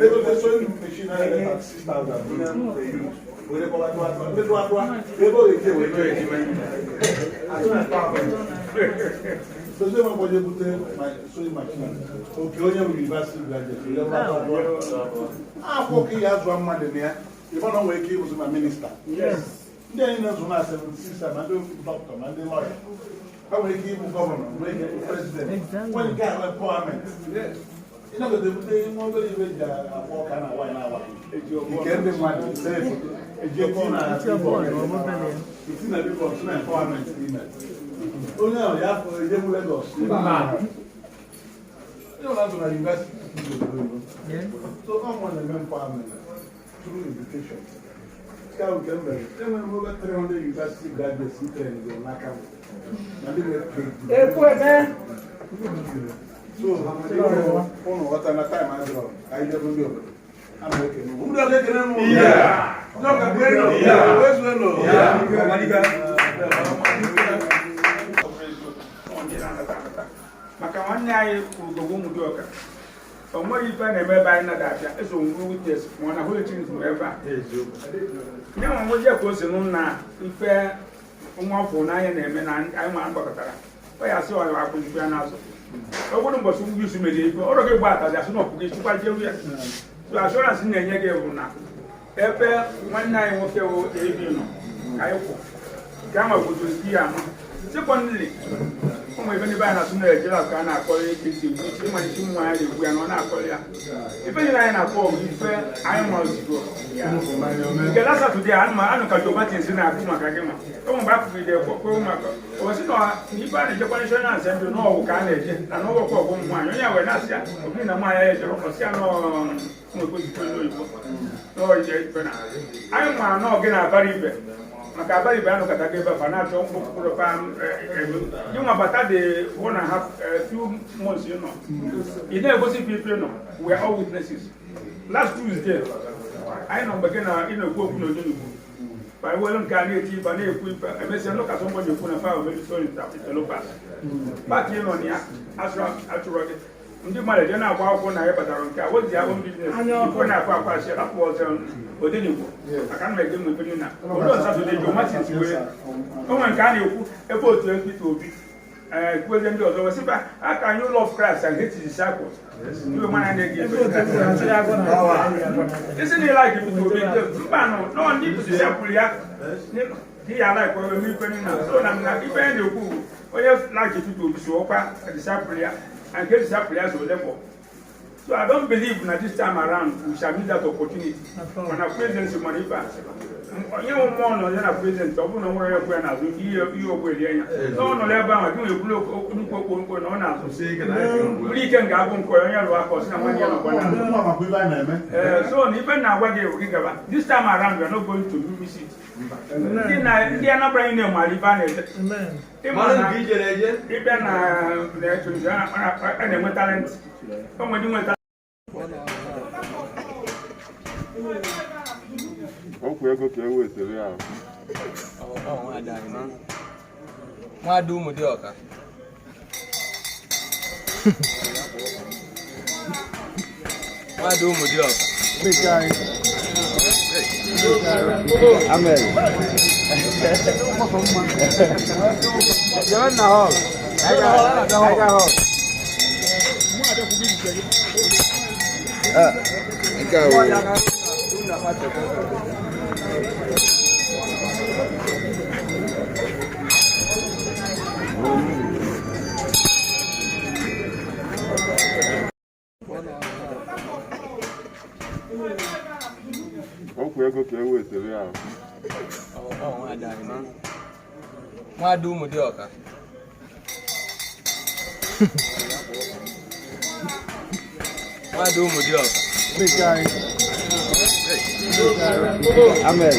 Ego sewing machine ahụ 6,000. Were kọwa tụwa tụwa ebe ọ ga-eje were atụ na empowerment. Sozie m onye bute sewing machine. Oke onye bụ university graduate. Akwụkwọ ka ihe azụa mmadụ na ya. Ịma na o nwere ike ịbụzi ma minista. Ndị anyị na-azụ na 76 ma ndị dọkịta ma ndị lọya ha nwere ike ịbụ governor, nwere ike ịbụ president, nwere nke ahụ empowerment. Ịnọgide bute nwa obere ibe ji akpọ ọka na nwaanyị na-awa nke ndị mmadụ see foto eji eti na eti na billboard na empowerment n'ime onye ahụ ya afọ ejegbu Lagos onye ọbụla azụ na university obodo oyibo. So ọ nwe na-eme empowerment through education. Nke ahụ nke m mere, enwere m over 300 university graduates m train goro n'aka m na ndị nwere PhD. Ekwu eme. So ụnụ ghọta na time adịrọ ka anyị jebe ndị obodo. Ana m ekene unu. Ụmụdị ọka ekene m. Ndị ọka kwenu. Kwezuenu. Ọhamadike. Maka nwanne anyị Ugogbe Ụmụdịọka, o nweghị ife a na-eme ebe anyị nada abịa eso ngwuru witness ma ọ na Holy Trinity nọ ebe a nye nwa nwoje ka o si nụ na ife nwa ọfụ n'anya na-eme na anyị ma gbakọtara ọ ya sị ọya akwụzikwa ya n'azụ ogbodo mbọchị ngwa isu merie ife ọrụ gị gba atazi asị na ọpụgị chukwa jeru ya. So assurance na-enye gị bụ na ebe nwanne anyị nwoke wụ ebi nọ ka anyị kwụ nke ahụ guzoro ya ama. Secondly, ụmụ ebe ndị be anyị na-asụ na-ejela ka a na-akọrọ eke si egbu isi ịmalite ụmụ nwaanyị na-egbu ya na ọ na-akọrọ ya ife niile anyị na-akpọ bụ ife anyị mazụgo nke last Saturday anụ anụ ka Joe Martins na-akụ maka gị ma ụmụ mgbe akụgide kwekwe maka osi na ife a na-ejekwa National Assembly n'ọgwụ ka a na-eje na n'ọgwụkwa ọgwụ ụmụ nwaanyị onye wee na-asị ya obiri na nwaanyị ya ejere ọsị ya n'ọnwekwezikwe n'oyibo n'oyibo ife na anyị ma nọọ gị na-abara ibe maka abara ibe anụkọta gị ebe fa na-achọ mkpụrụ fa ego gị nwa bata dị 1.5 few months nọ ị na-egosi ife nọ. We are all witnesses. Last Tuesday anyị nọ mgbe gị na ị na-ekwu okwu n'Odenigbo ba welu nke a na-eti ife na-ekwu ife emesịa nụka sọ mgbe na-ekwu na fa omebisori itelopas party nọ na ya achụrọ gị ndị mmadụ eje na-agba akwụkwọ na ya batara nke a wezi ya own business ikwe na-akwa akwa asị rapụ ọzọ Odenigbo maka na ege mmepe na odo Saturday Joe Martins wee o nwere nke a na-ekwu ebe otu Peter Obi ee kwuezie ndị ọzọ wesịba aka anyị love Christ and hate his disciples iwe mana na-ege Ebe otu esi achị agwọ na isi na ịlaiki Peter Obi mba nọ nọ ndị disciple ya di ya like onye ife nna so na na ife ya na-ekwu bụ onye like Peter Obi so ọkwa disciple ya and nke disciple ya so Labour. So I don't believe na this time around we shall miss that opportunity. Mana presidency mana ife a onye nwe mmụọ nọ ya na president ọ bụrụ na nwere ya kwu ya n'azụ ihe ihe ogbu elie ya na ọ nọrọ ebe ahụ gị nwere ekwuru nnukwu okwu na ọ na-azụ bụrụ ike nga agụ nkọ onye lụọ aka ọ sị na nwanne ya nọkwa n'azụ. Ụmụ amakwa ibe anyị na-eme. So na ife na-agwa gị bụ gị gaba this time around, we are not going to miss it. Ndị na ndị Anambra niile mara ife a na-ete Amen. ịma Mmadụ na nke ijere eje. ịbịa na na a na-enwe talent o nwere ndị nwe Okwu ego ka e wetara ya. Nwada Ụmụdịọka. Nwada Ụmụdịọka. Ndị nke anyị. Amen. Jebe na hall. Anyị ga hall. Nke a wụ Okwu ego ka e wetara ya. Nwada Ụmụdịọka. Nwada Ụmụdịọka. Ndị nke anyị. Amen.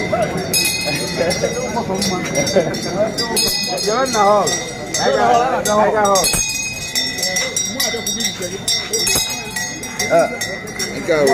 Jebe na hall. Anyị ga hall. Nke a wụ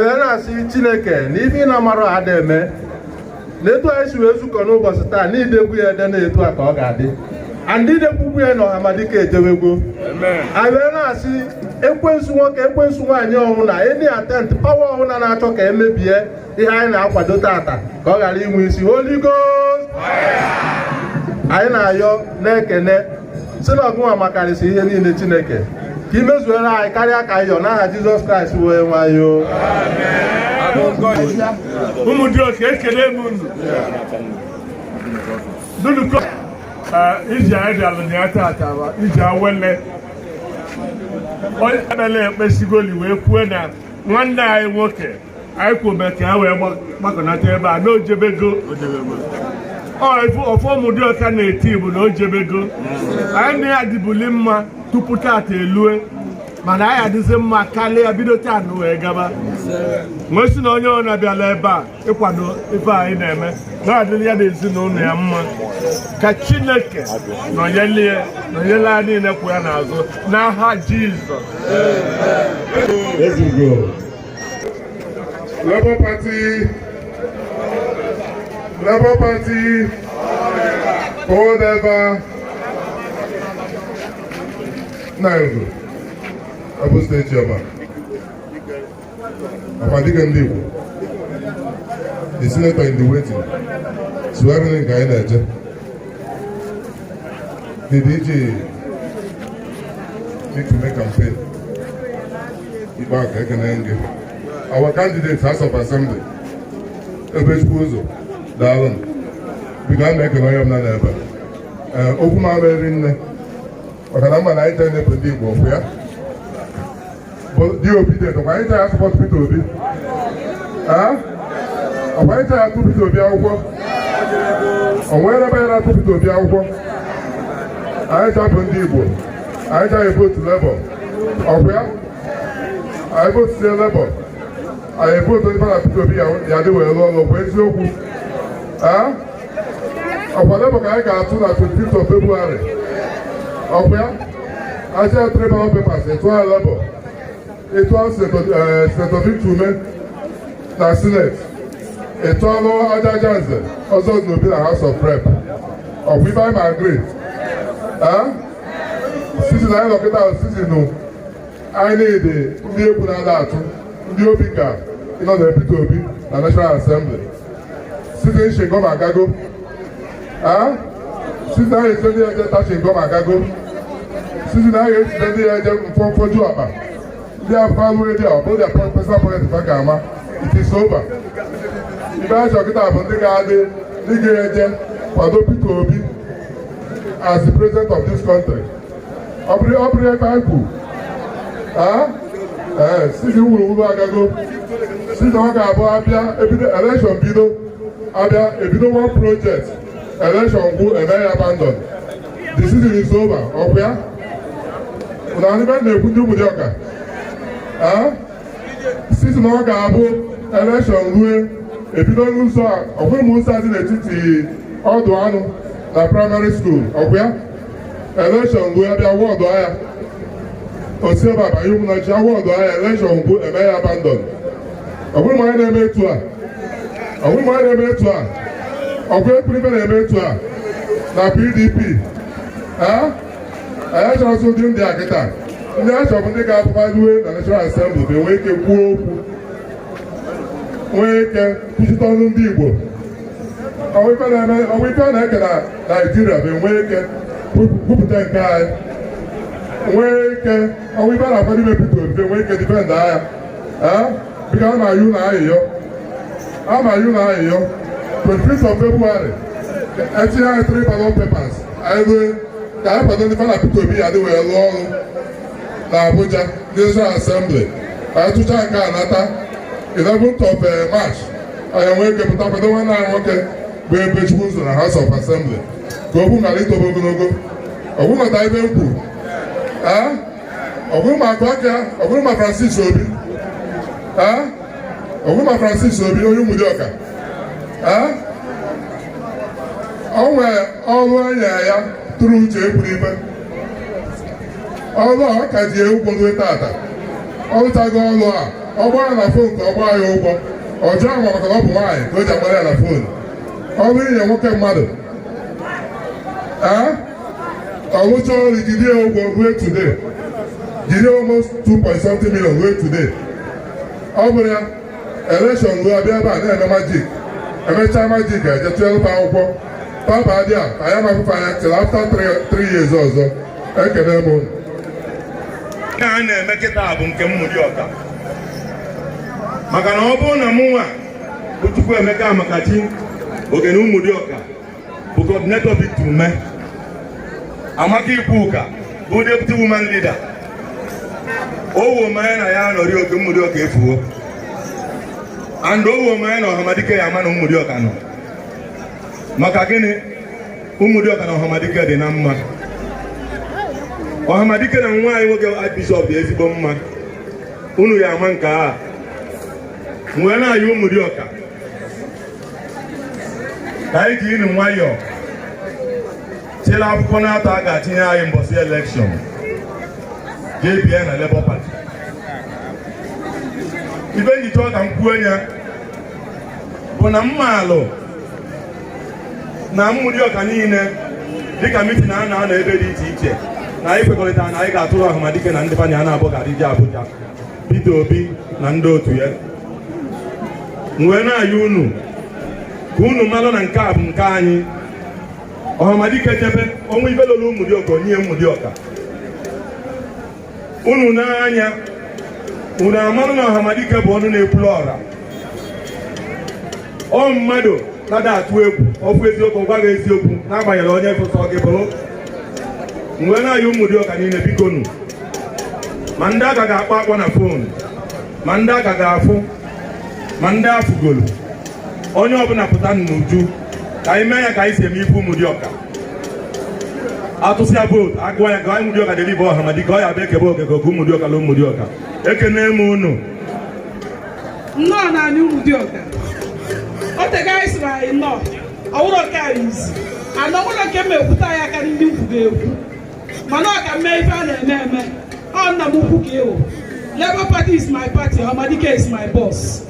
Anyị wee na-asị Chineke na ife ị na-amarụ ada eme na etu anyị si wee zukọ n'ụbọchị taa na idegwu ya ede na etu a ka ọ ga-adị, and idekwukwu ya na Ọhamadike ejewegwo. Anyị wee na-asị ekwensu nwoke, ekwensu nwaanyị ọnwụ na any attempt, power ọhụrụ na-achọ ka emebie ihe anyị na-akwado tata ka ọ ghara inwe isi. Holy Ghost, anyị na-ayọ na-ekene si na ọgụnwa makarịsị ihe niile. Chineke, ka imezuere anyị karịa ka anyị yọ, n'aha Jizọs Kraịst wee nwayọọ. Ụmụdịọka, ekele m unu dụnụkọ. Iji anyị bịalụ na ya tata bụ iji awele. Onye ekpele ekpesigoli wee kwuo na nwanne anyị nwoke anyị kwuo ka ya wee gbakọnata ebe a na ojebego. Ọ ife Ụmụdịọka na-eti bụ na o jebego. Anyị na ya dịbuli mma tupu tata elue, mana anyị adịzi mma karịa bido taa wee gaba. Nwee sị na onye ọ na-abịala ebe a ịkwado ife anyị na-eme na-adịrị ya na ezinụlọ ya mma, ka Chineke nọnyelie, nọnyele anyị niile kwụ ya n'azụ, n'aha Jizọs. Ezugo. Labour Party, Labour Party, forward ever. Nairu, Abu State Chairman. Ọhamadike ndị Igbo, the senator in the waiting, swearing nke anyị na-eje. The DG need to make campaign. Ikpe aka ekene gị. Our candidate, House of Assembly, Ebechukwu ụzọ, daalụ. Biko, a na-ekene onye ọbụla n'ebe a. Okwu m ama eri nne, maka na mma na anyị chere ndị Igbo okwu ya bụ dị Obi dị ọkwa anyị chere support Peter Obi. Ọkwa anyị chere atụ Peter Obi akwụkwọ, o nwere ebe anyị na-atụ Peter Obi akwụkwọ. Anyị chapụ ndị Igbo, anyị chaghị vote Labour, ọkwa ya anyị vote sie Labour, anyị vote ndị na Peter Obi ya dị wee lụọ ọrụ bụ eziokwu. Ọkwa Labour ka anyị ga-atụ na 25th of February, ọkwa ya aja three ballot papers, ịtụ ya Labour, ịtụ Senator Victor Umeh na Senate, ịtụ ọlụ Ajaja Nze ọzọ n'Obi na House of Rep. Ọkwa ife anyị ma agree season anyị nọkịta, season anyị na-ede ndị egwu na-ada atụ ndị obi ka ịnọ na Peter Obi na National Assembly. Season chewing gum agago, season anyị esi ndị eje ta chewing gum agago, season anyị esite ndị eje mfọmfọju akpa ndị afọ alụ edi a ọ bụrụ their personal pocket fa ga-ama. It is over. Ibe achọ kịta bụ ndị ga-adị, ndị ga-eje kwado Peter Obi as the president of this country. Ọ bụrụ ebe anyị kwu ee, season wuruwuru agago, season ọ ga-abụ abịa ebido election, bido abịa ebido one project, election gwụ, eme ya abandon. The season is over. Ọkwa ya na ndị be na-ekwu, ndị Ụmụdịọka, season ọ ga-abụ election rue, ebido n'ụzọ a, ọkwa ụmụ ụzọ dị n'etiti ọdụ anụ na primary school, ọkwa ya election rue, abịa wọdụ agha osi ebe abanye ụmụnachi awọdụ agha, election gwụ, eme ya abandon. Ọ bụrụ ma anyị na-eme etu a, ọ bụrụ ma anyị na-eme etu a, ọkwa ekpiribe na-eme etu a na PDP. Anyị chọrọ ụdị ndị a kịta. Ndị a chọrọ bụ ndị ga-apụta na National Assembly bụ enwee ike kwuo okwu, nwee ike kwuchite ọnụ ndị Igbo. Ọnwa ife a na-eke na Naijiria bụ enwee ike kwupụta nke anyị, nwee ike ọnwa ife a na-akwado ime Peter Obi, nwee ike defend agha. Biko, ama ayụ na ayịyọ, ama ayụ na ayịyọ, 25th of February, etinye anyị three ballot papers, anyị rue ka anyị kwado ndị fana Peter Obi ya dị wee lụọ ọrụ na Abuja, National Assembly. Anyị tụchaa nke a nata, 11th of March, anyị nwee ike pụta kwado nwanne anyị nwoke bụ Ebechukwu ụzọ na House of Assembly, ka okwu ghara itobe ogologo. Ọ bụrụ maka ebe m kwuru, ọ bụrụ ma akụ aka, ọ bụrụ ma Francis Obi, ọ bụrụ ma Francis Obi onye Ụmụdịọka, o nwee ọrụ enye ya tụrụ uche ekwuru ibe ọrụ a, ọ ka ji ụgwọ tata. Ọ rụchago ọrụ a. Ọ gbaa ya na phone ka ọ gbaa ya ụgwọ. Ọ jụọ ma maka na ọ bụ nwaanyị ka o ji agbara ya na phone. Ọ bụrụ inye nwoke mmadụ, ee, ọ rụchaa ọrụ, jide ya ụgwọ ruo today, jide almost 2 point something million ruo today. Ọ bụrụ ya election ruo, abịa ebe a na-eme magic, emechaa magic, eje tụọ akwụkwọ papa dị a anyị amafufe anya till after 3 years ọzọ. Ekene m unu. Nke a na-eme kịta bụ nke Ụmụdịọka, maka na ọ bụrụ na mụ nwa bụ Chukwuemeka Amakachi Ogene Ụmụdịọka bụ coordinator Victor Umeh, Amaka Ikwuka bụ deputy woman leader, owo mmanya na ya nọrị oke Ụmụdịọka efuo, and owo mmanya na Ọhamadike ya ama na Ụmụdịọka nọ. Maka gịnị? Ụmụdịọka na Ọhamadike dị na mma. Ọhamadike na nwa anyị nwoke Archbishop dị ezigbo mma. Unu ya ama nke a wee na-ayọ Ụmụdịọka ka anyị ji inu nwayọọ chịrị akwụkwọ na-atọ a ga-atinye anyị mbọsị election, jee bie na Labour Party. Ibe nji chọọ ka m kwuo ya bụ na mma alụ na Ụmụdịọka niile, dịka meeting a na-anọ ebe dị iche iche, na anyị kwekọrịtara na anyị ga-atụrụ Ọhamadike na ndị banye a na-abụ ga-adịje Abuja, Peter Obi na ndị otu ya. Wee na-ayọ unu ka unu malụ na nke a bụ nke anyị. Ọhamadike jebe ọnwa ibe lolu Ụmụdịọka, onye Ụmụdịọka unu n'anya, unu amalụ na Ọhamadike bụ ọnụ na-ekwulu ọra. Ọ mmadụ nada atụ egwu ọfụ eziokwu, gwa gị eziokwu n'agbanyeghị onye fụsọ gị bụrụ. Mgbe na-ayọ Ụmụdịọka niile, biko nụ, ma ndị aka ga-akpọ akpọ na phone, ma ndị aka ga-afụ, ma ndị afụgolu, onye ọbụla pụta n'uju ka anyị mee ya ka anyị si eme ife Ụmụdịọka. Atụsịa vote, agụọ ya ka anyị Ụmụdịọka deliver Ọhamadike, ọ ya bụ ekebe oke ka Ụmụdịọka la Ụmụdịọka. Ekene m unu. Nnọọ na anyị Ụmụdịọka. O tego anyị sịrị anyị nnọọ. Ọwụrụ nke anyị izi ana ọwụrụ nke m ekwute anyị aka ndị nkwu ga-ekwu, mana ọ ka mee ife a na-eme eme. Ọ nna m ukwu ka ịwụ. Labour Party is my party, Ọhamadike is my boss,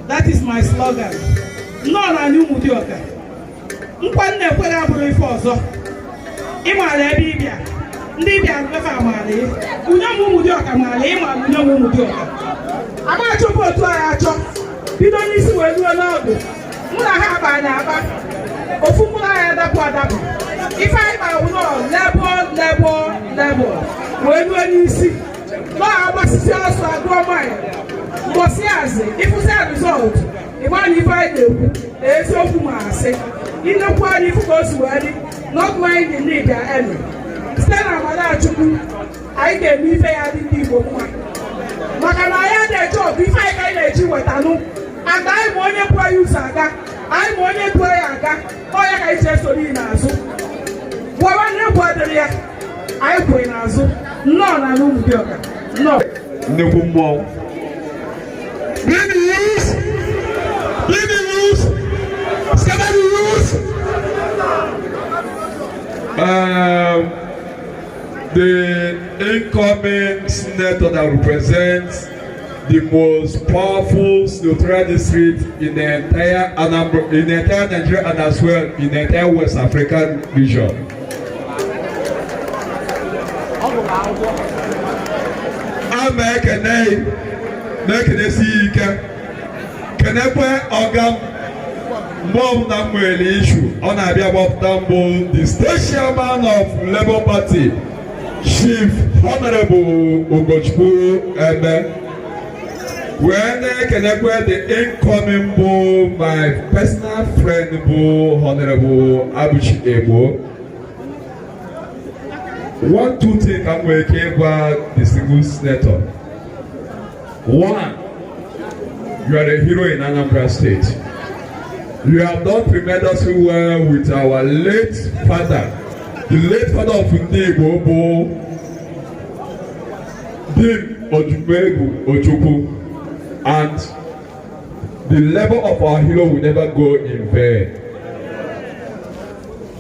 that is my slogan. Nnọọ na anyị Ụmụdịọka. Nkwa nna ekweghị abụrụ ife ọzọ. Ịmaara ebe ịbịa, ndị ịbịa mmefe amaala ị unye m Ụmụdịọka maala ịma unye m Ụmụdịọka ama achọpụ otu anyị achọ bido n'isi wee ruo n'ọdụ. Mụ na ha akpa na akpa ofu mkpụrụ anyị adapụ adapụ. Ife anyị kpara bụ nọọ Labour, Labour, Labour wee ruo n'isi, nọọ agbasisi ọsọ agụọ mile mbọsị azị ịfụsị result, ịgba na ife anyị na-ekwu eziokwu. Ma asị inekwu anyị ifu ka o si wee dị, not mind the need ya eme. Site na amara Chukwu, anyị ga-eme ife ya dị ndị Igbo mma, maka na anyị na-eje ọgụ ife anyị ka anyị na-eji wetanụ aga. Anyị ma onye bụ anyị ụzọ aga, anyị ma onye du anyị aga. Ọ ya ka anyị ji esoro iyi n'azụ gwawa na egwu adịrị ya. Anyị kwụghị n'azụ. Nnọọ na ala Ụmụdịọka, nnọọ. Nnukwu mmụọ. Bring the youth! Bring the youth! Scatter the youth! The incoming senator that represents the most powerful senatorial district in the entire Anambra, in the entire Nigeria and as well in the entire West African region. A ma ekene na-ekenesi ya ike, kenekwe ọga m. Mgbe ọbụla m nwere issue, ọ na-abịa gbapụta mbụ, the state chairman of Labour Party, Chief Honorable Ugochukwu Eme, wee na-ekenekwe the incoming bụ my personal friend bụ Honorable Abuchi Egbo. One two thing ka m nwere ike ịgwa distinguished senator: one, you are a hero in Anambra State. You have done tremendously well with our late father, the late father of ndị Igbo bụ Dim Odumegwu Ojukwu, and the level of our hero will never go in vain.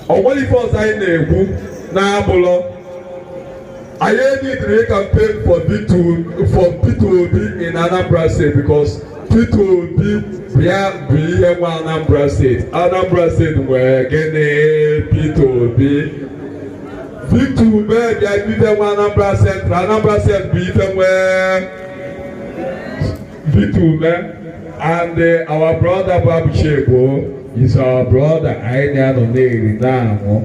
Ọ nwere ife ọzọ anyị na-ekwu na-abụlọ Anyị need campaign for Peter Obi in Anambra State because Peter Obi bịa bụ ihe nwe Anambra State. Anambra State nwere gịnị? Peter Obi. Victor Umeh bịa ife nwe Anambra Central. Anambra State bụ ife nwe Victor Umeh. And our brother bụ Abuchi is our brother. Anyị na-anọ na-eri na-aṅụ.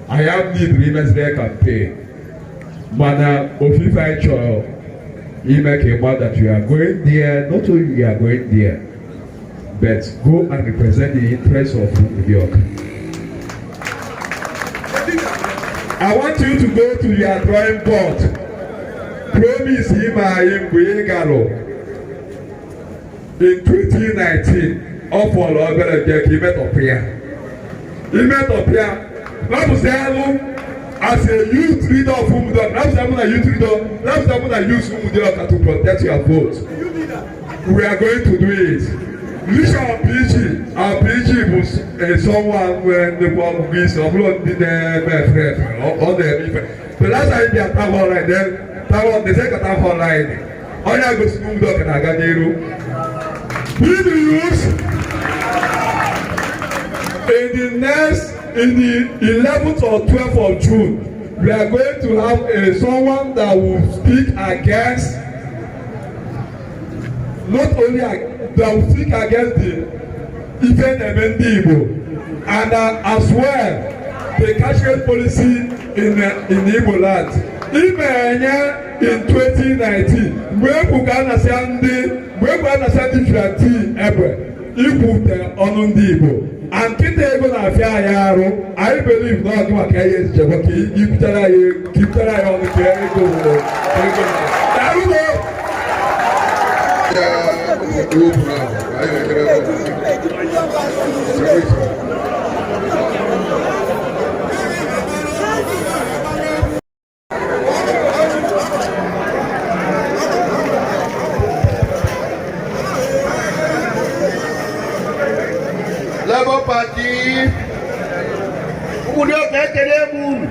Anyị have need imeziri campaign, mana ofufe anyị chọrọ ime ka ịgba that you are going there, not only you are going there, but go and represent the interests of Umudioka. I want you to go to your drawing board. Promise ime anyị mgbe ị garụ in 2019, ọ fọrọ obere je ka imetọpụ ya, imetọpụ ya. Rapụsị alụ as a youth leader of Umudioka, rapụsị amụ na youth leader, rapụsị amụ na youth Umudioka to protect your vote. We are going to do it. Vision PG, our PG bụ someone nwere nnukwu ọgụgụ isi. Ọ bụrụ ndị na-eme efe efe, ọ na-eme ife. The last time bịa town hall line, then town hall, the second town hall line, onye a gosi Umudioka na-aga n'iru. Be the youth in the 11th or 12th of June, we are going to have someone that will speak against, not only that will speak against the ife na-eme ndị Igbo and as well the cashless policy in Igbo land. Ime enye in 2019, mgbe ekwu ka a na-asịa ndị, mgbe ekwu a na-asịa ndị vigilante egbe ikwute ọnụ ndị Igbo and nkịta ego na-afịa anyị arụ. Anyị believe na ọ dị maka ihe ejichekwa ka ikwutere anyị, ka ikwutere anyị ọnụ ka ego wụrụ ego. Daalụ. Labour Party, Ụmụdịọka, ekele m unu.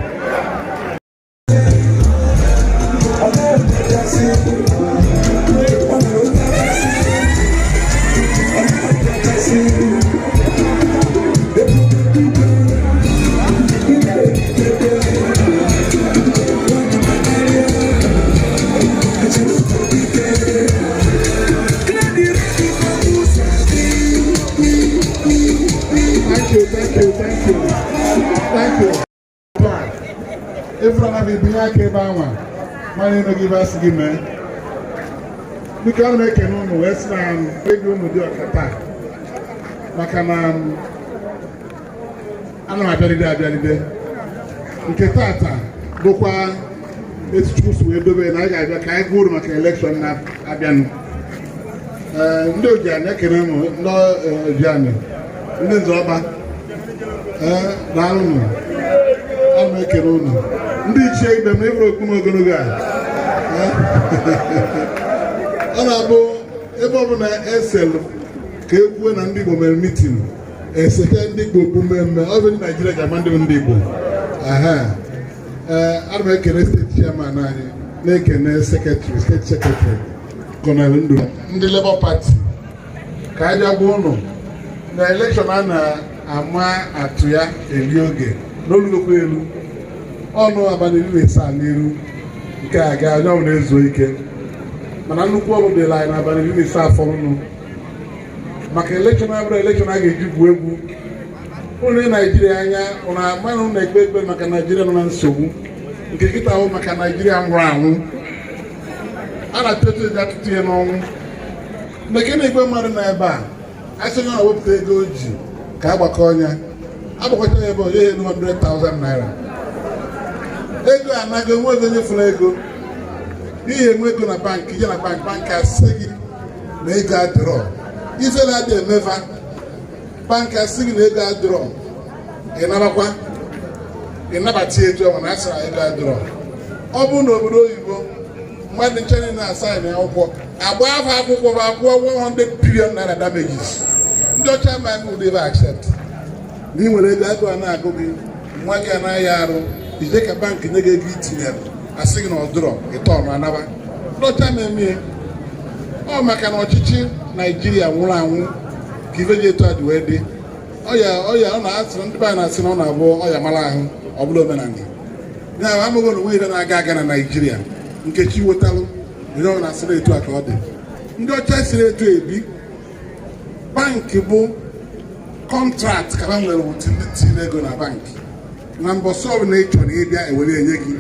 Thank you, thank you, thank you. Thank you. Ifra na binye aka ebe anwa, mana ịnọghị ibe asị gị mee. Biko, ana m ekene unu wee sị na ego unu dị ọka taa. Maka na ana m abịalide abịalide. Nke tata bụkwa etu Chukwu si wee dobe na anyị ga-abịa ka anyị gwa uru maka election na-abịanụ. Ee, ndị Ojiani, ekene m ndị Ojiani, ndị Nzọba, ee, daalụnụ. Ana m ekele unu ndị ichie ibe m. Ịbụrụ okpu m ogologo a, ọ na-abụ ebe ọbụla eselu ka e kwuo na ndị Igbo mere meeting, esete ndị Igbo okpu mmemme ọ bụ ndị Naijiria ji ama ndị bụ ndị Igbo. Ee, ana m ekele state chairman anyị, na-ekene secretary, state secretary, Colonel Ndu, ndị Labour Party, ka anyị bịa gwa ụnụ na election a na-ama atụ ya eri oge n'olulokwu elu ọnụ abalị 17 n'iru nke a ga onye ọbụla ezuo ike. Mana nnukwu ọrụ dịrị anyị n'abalị 15 fọrụnụ maka election abụrụ election a ga-eji gwuo egwu. Ụlọ Naijiria anya ụnụ ama na ụnụ ekpe ekpe maka Naijiria nọ na nsogbu nke kịta ahụ, maka Naijiria nwụrụ anwụ a na-atụ etu eji atụtụ ihe n'ọnwụ. Mgbe na igwe mmadụ nọ ebe a, asị onye na-wepụta ego o ji ka agbakọ ọnya, agbakọta ya ebe onye elu 100,000 naira, ego anaghị enwe ego. Onye fụrụ ego n'ihi enwe ego na bank, ije na bank, bank asị gị na ego adịrọ. Ife na-adị emeva, bank asị gị na ego adịrọ, ị nabakwa, ị nabata etu ahụ na asịrị ego adịrọ. Ọ bụrụ na obodo oyibo, mmadụ nche niile na-asaịn akwụkwọ, agba afọ akwụkwọ bụ akwụkwọ 100 billion naira damages. Ndị ọcha amaghị ụdị ebe accept na ị nwere ego, agụụ a na-agụ gị, nwa gị anaghị arụ, ije ka bank nye gị ego itinyere. Asị gị na ọ dụrọ ịtọ ọnụ anaba ndị ọcha na-eme ọ maka na ọchịchị Naijiria nwụrụ anwụ ka ife ji etu a ji wee dị. Ọya ọya ọ na-asị, ndị be anyị na-asị na ọ na-abụ ọya mara ahụ, ọ bụla omenala ya. Amaghị na onwe ife na-aga aga na Naijiria nke chi wetalụ onye ọ na-asị na etu a ka ọ dị. Ndị ọcha siri etu ebi bankị bụ contract ka ha nwere with ndị tinye ego na bankị, na mbọsị ọbụla ị chọrọ ịbịa ewere enye gị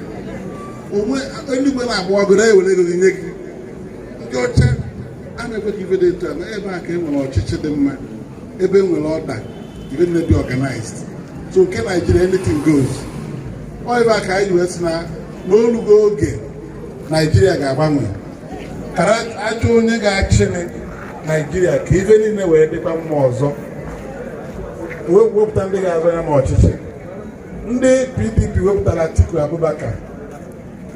onwe eluigwe na-agba ọgụrụ ewere ego gị nye gị. Ndị ọcha a na-ekwe ka ife dị etu a na ebe a ka e nwere ọchịchị dị mma, ebe e nwere ọda, ife niile dị organized. So nke Naijiria, anything goes. Ọ ebe a ka anyị wee sị na n'olugo oge Naijiria ga-agbanwe kara achọ onye ga-achị Naijiria ka ife niile wee dịkwa mma ọzọ. Wepụta ndị ga-azọ ya n'ọchịchị. Ndị PDP wepụtara Atiku Abubakar,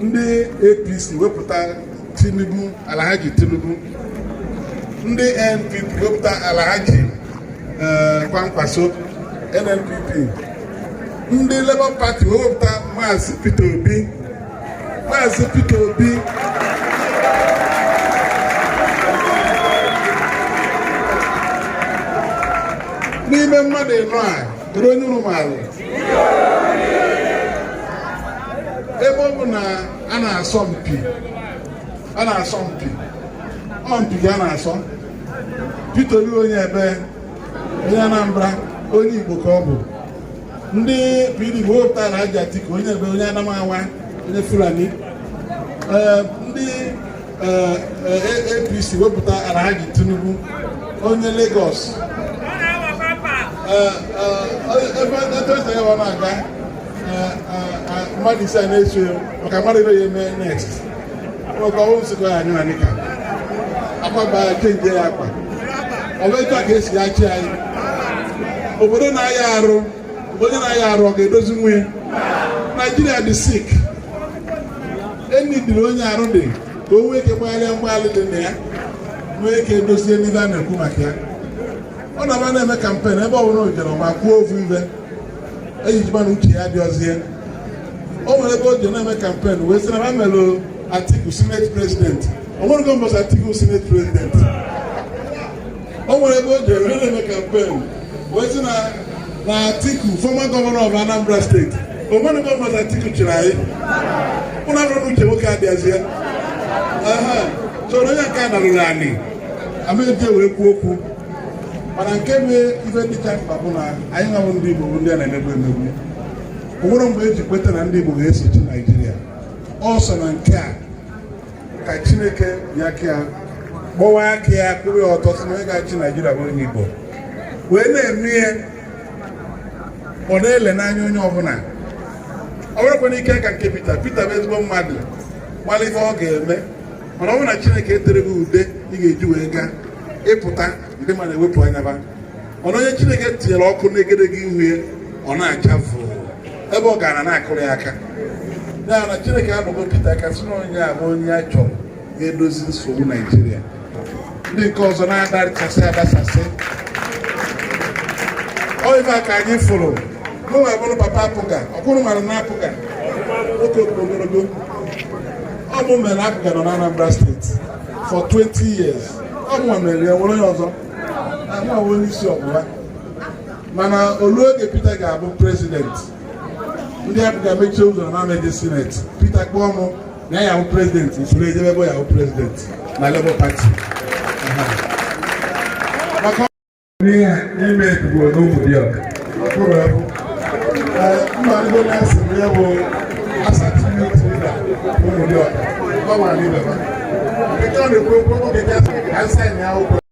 ndị APC wepụta Tinubu, Alhaji Tinubu, ndị NPP wepụta Alhaji Kwankwaso, NNPP. Ndị Labour Party wepụta Maazị Peter Obi. Maazị Peter Obi n'ime mmadụ ịnọ a, kedu onye unu maara? Ebe ọ bụ na a na-asọ mpi, a na-asọ mpi, ọ mpi ka a na-asọ. Peter Obi onye ebe? Onye Anambra, onye Igbo ka ọ bụ. Ndị PDP wepụtara Alhaji Atiku, onye ebe? Onye Adamawa, onye Fulani. Ee, ndị APC wepụta Alhaji Tinubu, onye Lagos. Ebe etu ya na-aga, mmadụ ise a na-eso ya maka mmadụ ibe ya eme next maka ọnwụ nsịkọ ya anyụ anyị ka akwa ya change ya akwa. Ọ bụ etu a ka esi achị anyị? Obodo na-aya arụ, onye na-aya arụ ọ ga-edozi nwunye? Naijiria dị sick, enidiri onye arụ dị ka o nwee ike gbagharịa mgbagharị dị na ya, nwee ike dozie n'ibe a na-ekwu maka ya. Ọ na-aba na-eme campaign ebe ọ bụla o jere ma kwuo ofu ibe ejijima na uche ya dị ọzie. O nwere ebe o ji na-eme campaign wee sị na ha mere Atiku senate president. O nwere mbọsị Atiku senate president. O nwere ebe o ji wee na-eme campaign wee sị na Atiku, former governor of Anambra State. O nwere mbọsị Atiku chịrị anyị. Ụlọ abụrụ na uche nwoke adịghịzi ya so onye nke a narụrụ anyị amaeji wee kwuo okwu. Mana nke bụ ife dịcha mkpa bụ na anyị nwabụ ndị Igbo bụ ndị a na-emegbu emegbu. O nwere mgbe eji kweta na ndị Igbo ga-esochi Naijiria ọsọ. Na nke a ka Chineke ji aka ya gbọwa aka ya kwụrụ ya ọtọ, sị na onye ga-achị Naijiria bụ onye Igbo, wee na-eme ihe ọ na-ele n'anya onye ọbụla. Ọ bụrụkwana ike ka nke Peter. Peter bụ ezigbo mmadụ, mara ife ọ ga-eme, mana ọ bụrụ na Chineke etere gị ude ị ga-eji wee gaa ịpụta, ndị mmadụ ewepụ anya ba. Mana onye Chineke tinyere ọkụ n'egedege ihu ya, ọ na-acha vụụ ebe ọ gara na-akụrụ ya aka. Ya na Chineke anọgo Peter aka sị na onye a bụ onye a chọrọ ga-edozi nsogbu Naijiria. Ndị nke ọzọ na-adachasị adachasị. Ọ ife a ka anyị fụrụ n'ụlọ bụrụ papa APGA. Ọkwụrụ mara na APGA nwoke ogologo ọ bụ mere APGA nọ na Anambra State for 20 years. Ọ bụ mere ya nwere onye ọzọ mụ onye isi ọbụla. Mana olu oge Peter ga-abụ president, ndị APGA mechie ụzọ na amaghị senate. Peter kpọọ mụ na ya bụ president, usoro ejebe ebe ya bụ president na Labour Party maka N'ime etubo n'Ụmụdịọka. Ọkpụrụ ebe mma ndị na-asị m ya bụ asatọ youth leader Ụmụdịọka. Ọ gwara n'ibe ha nke ọ na-ekwu okwu oge ka nsa ya akwụkwọ.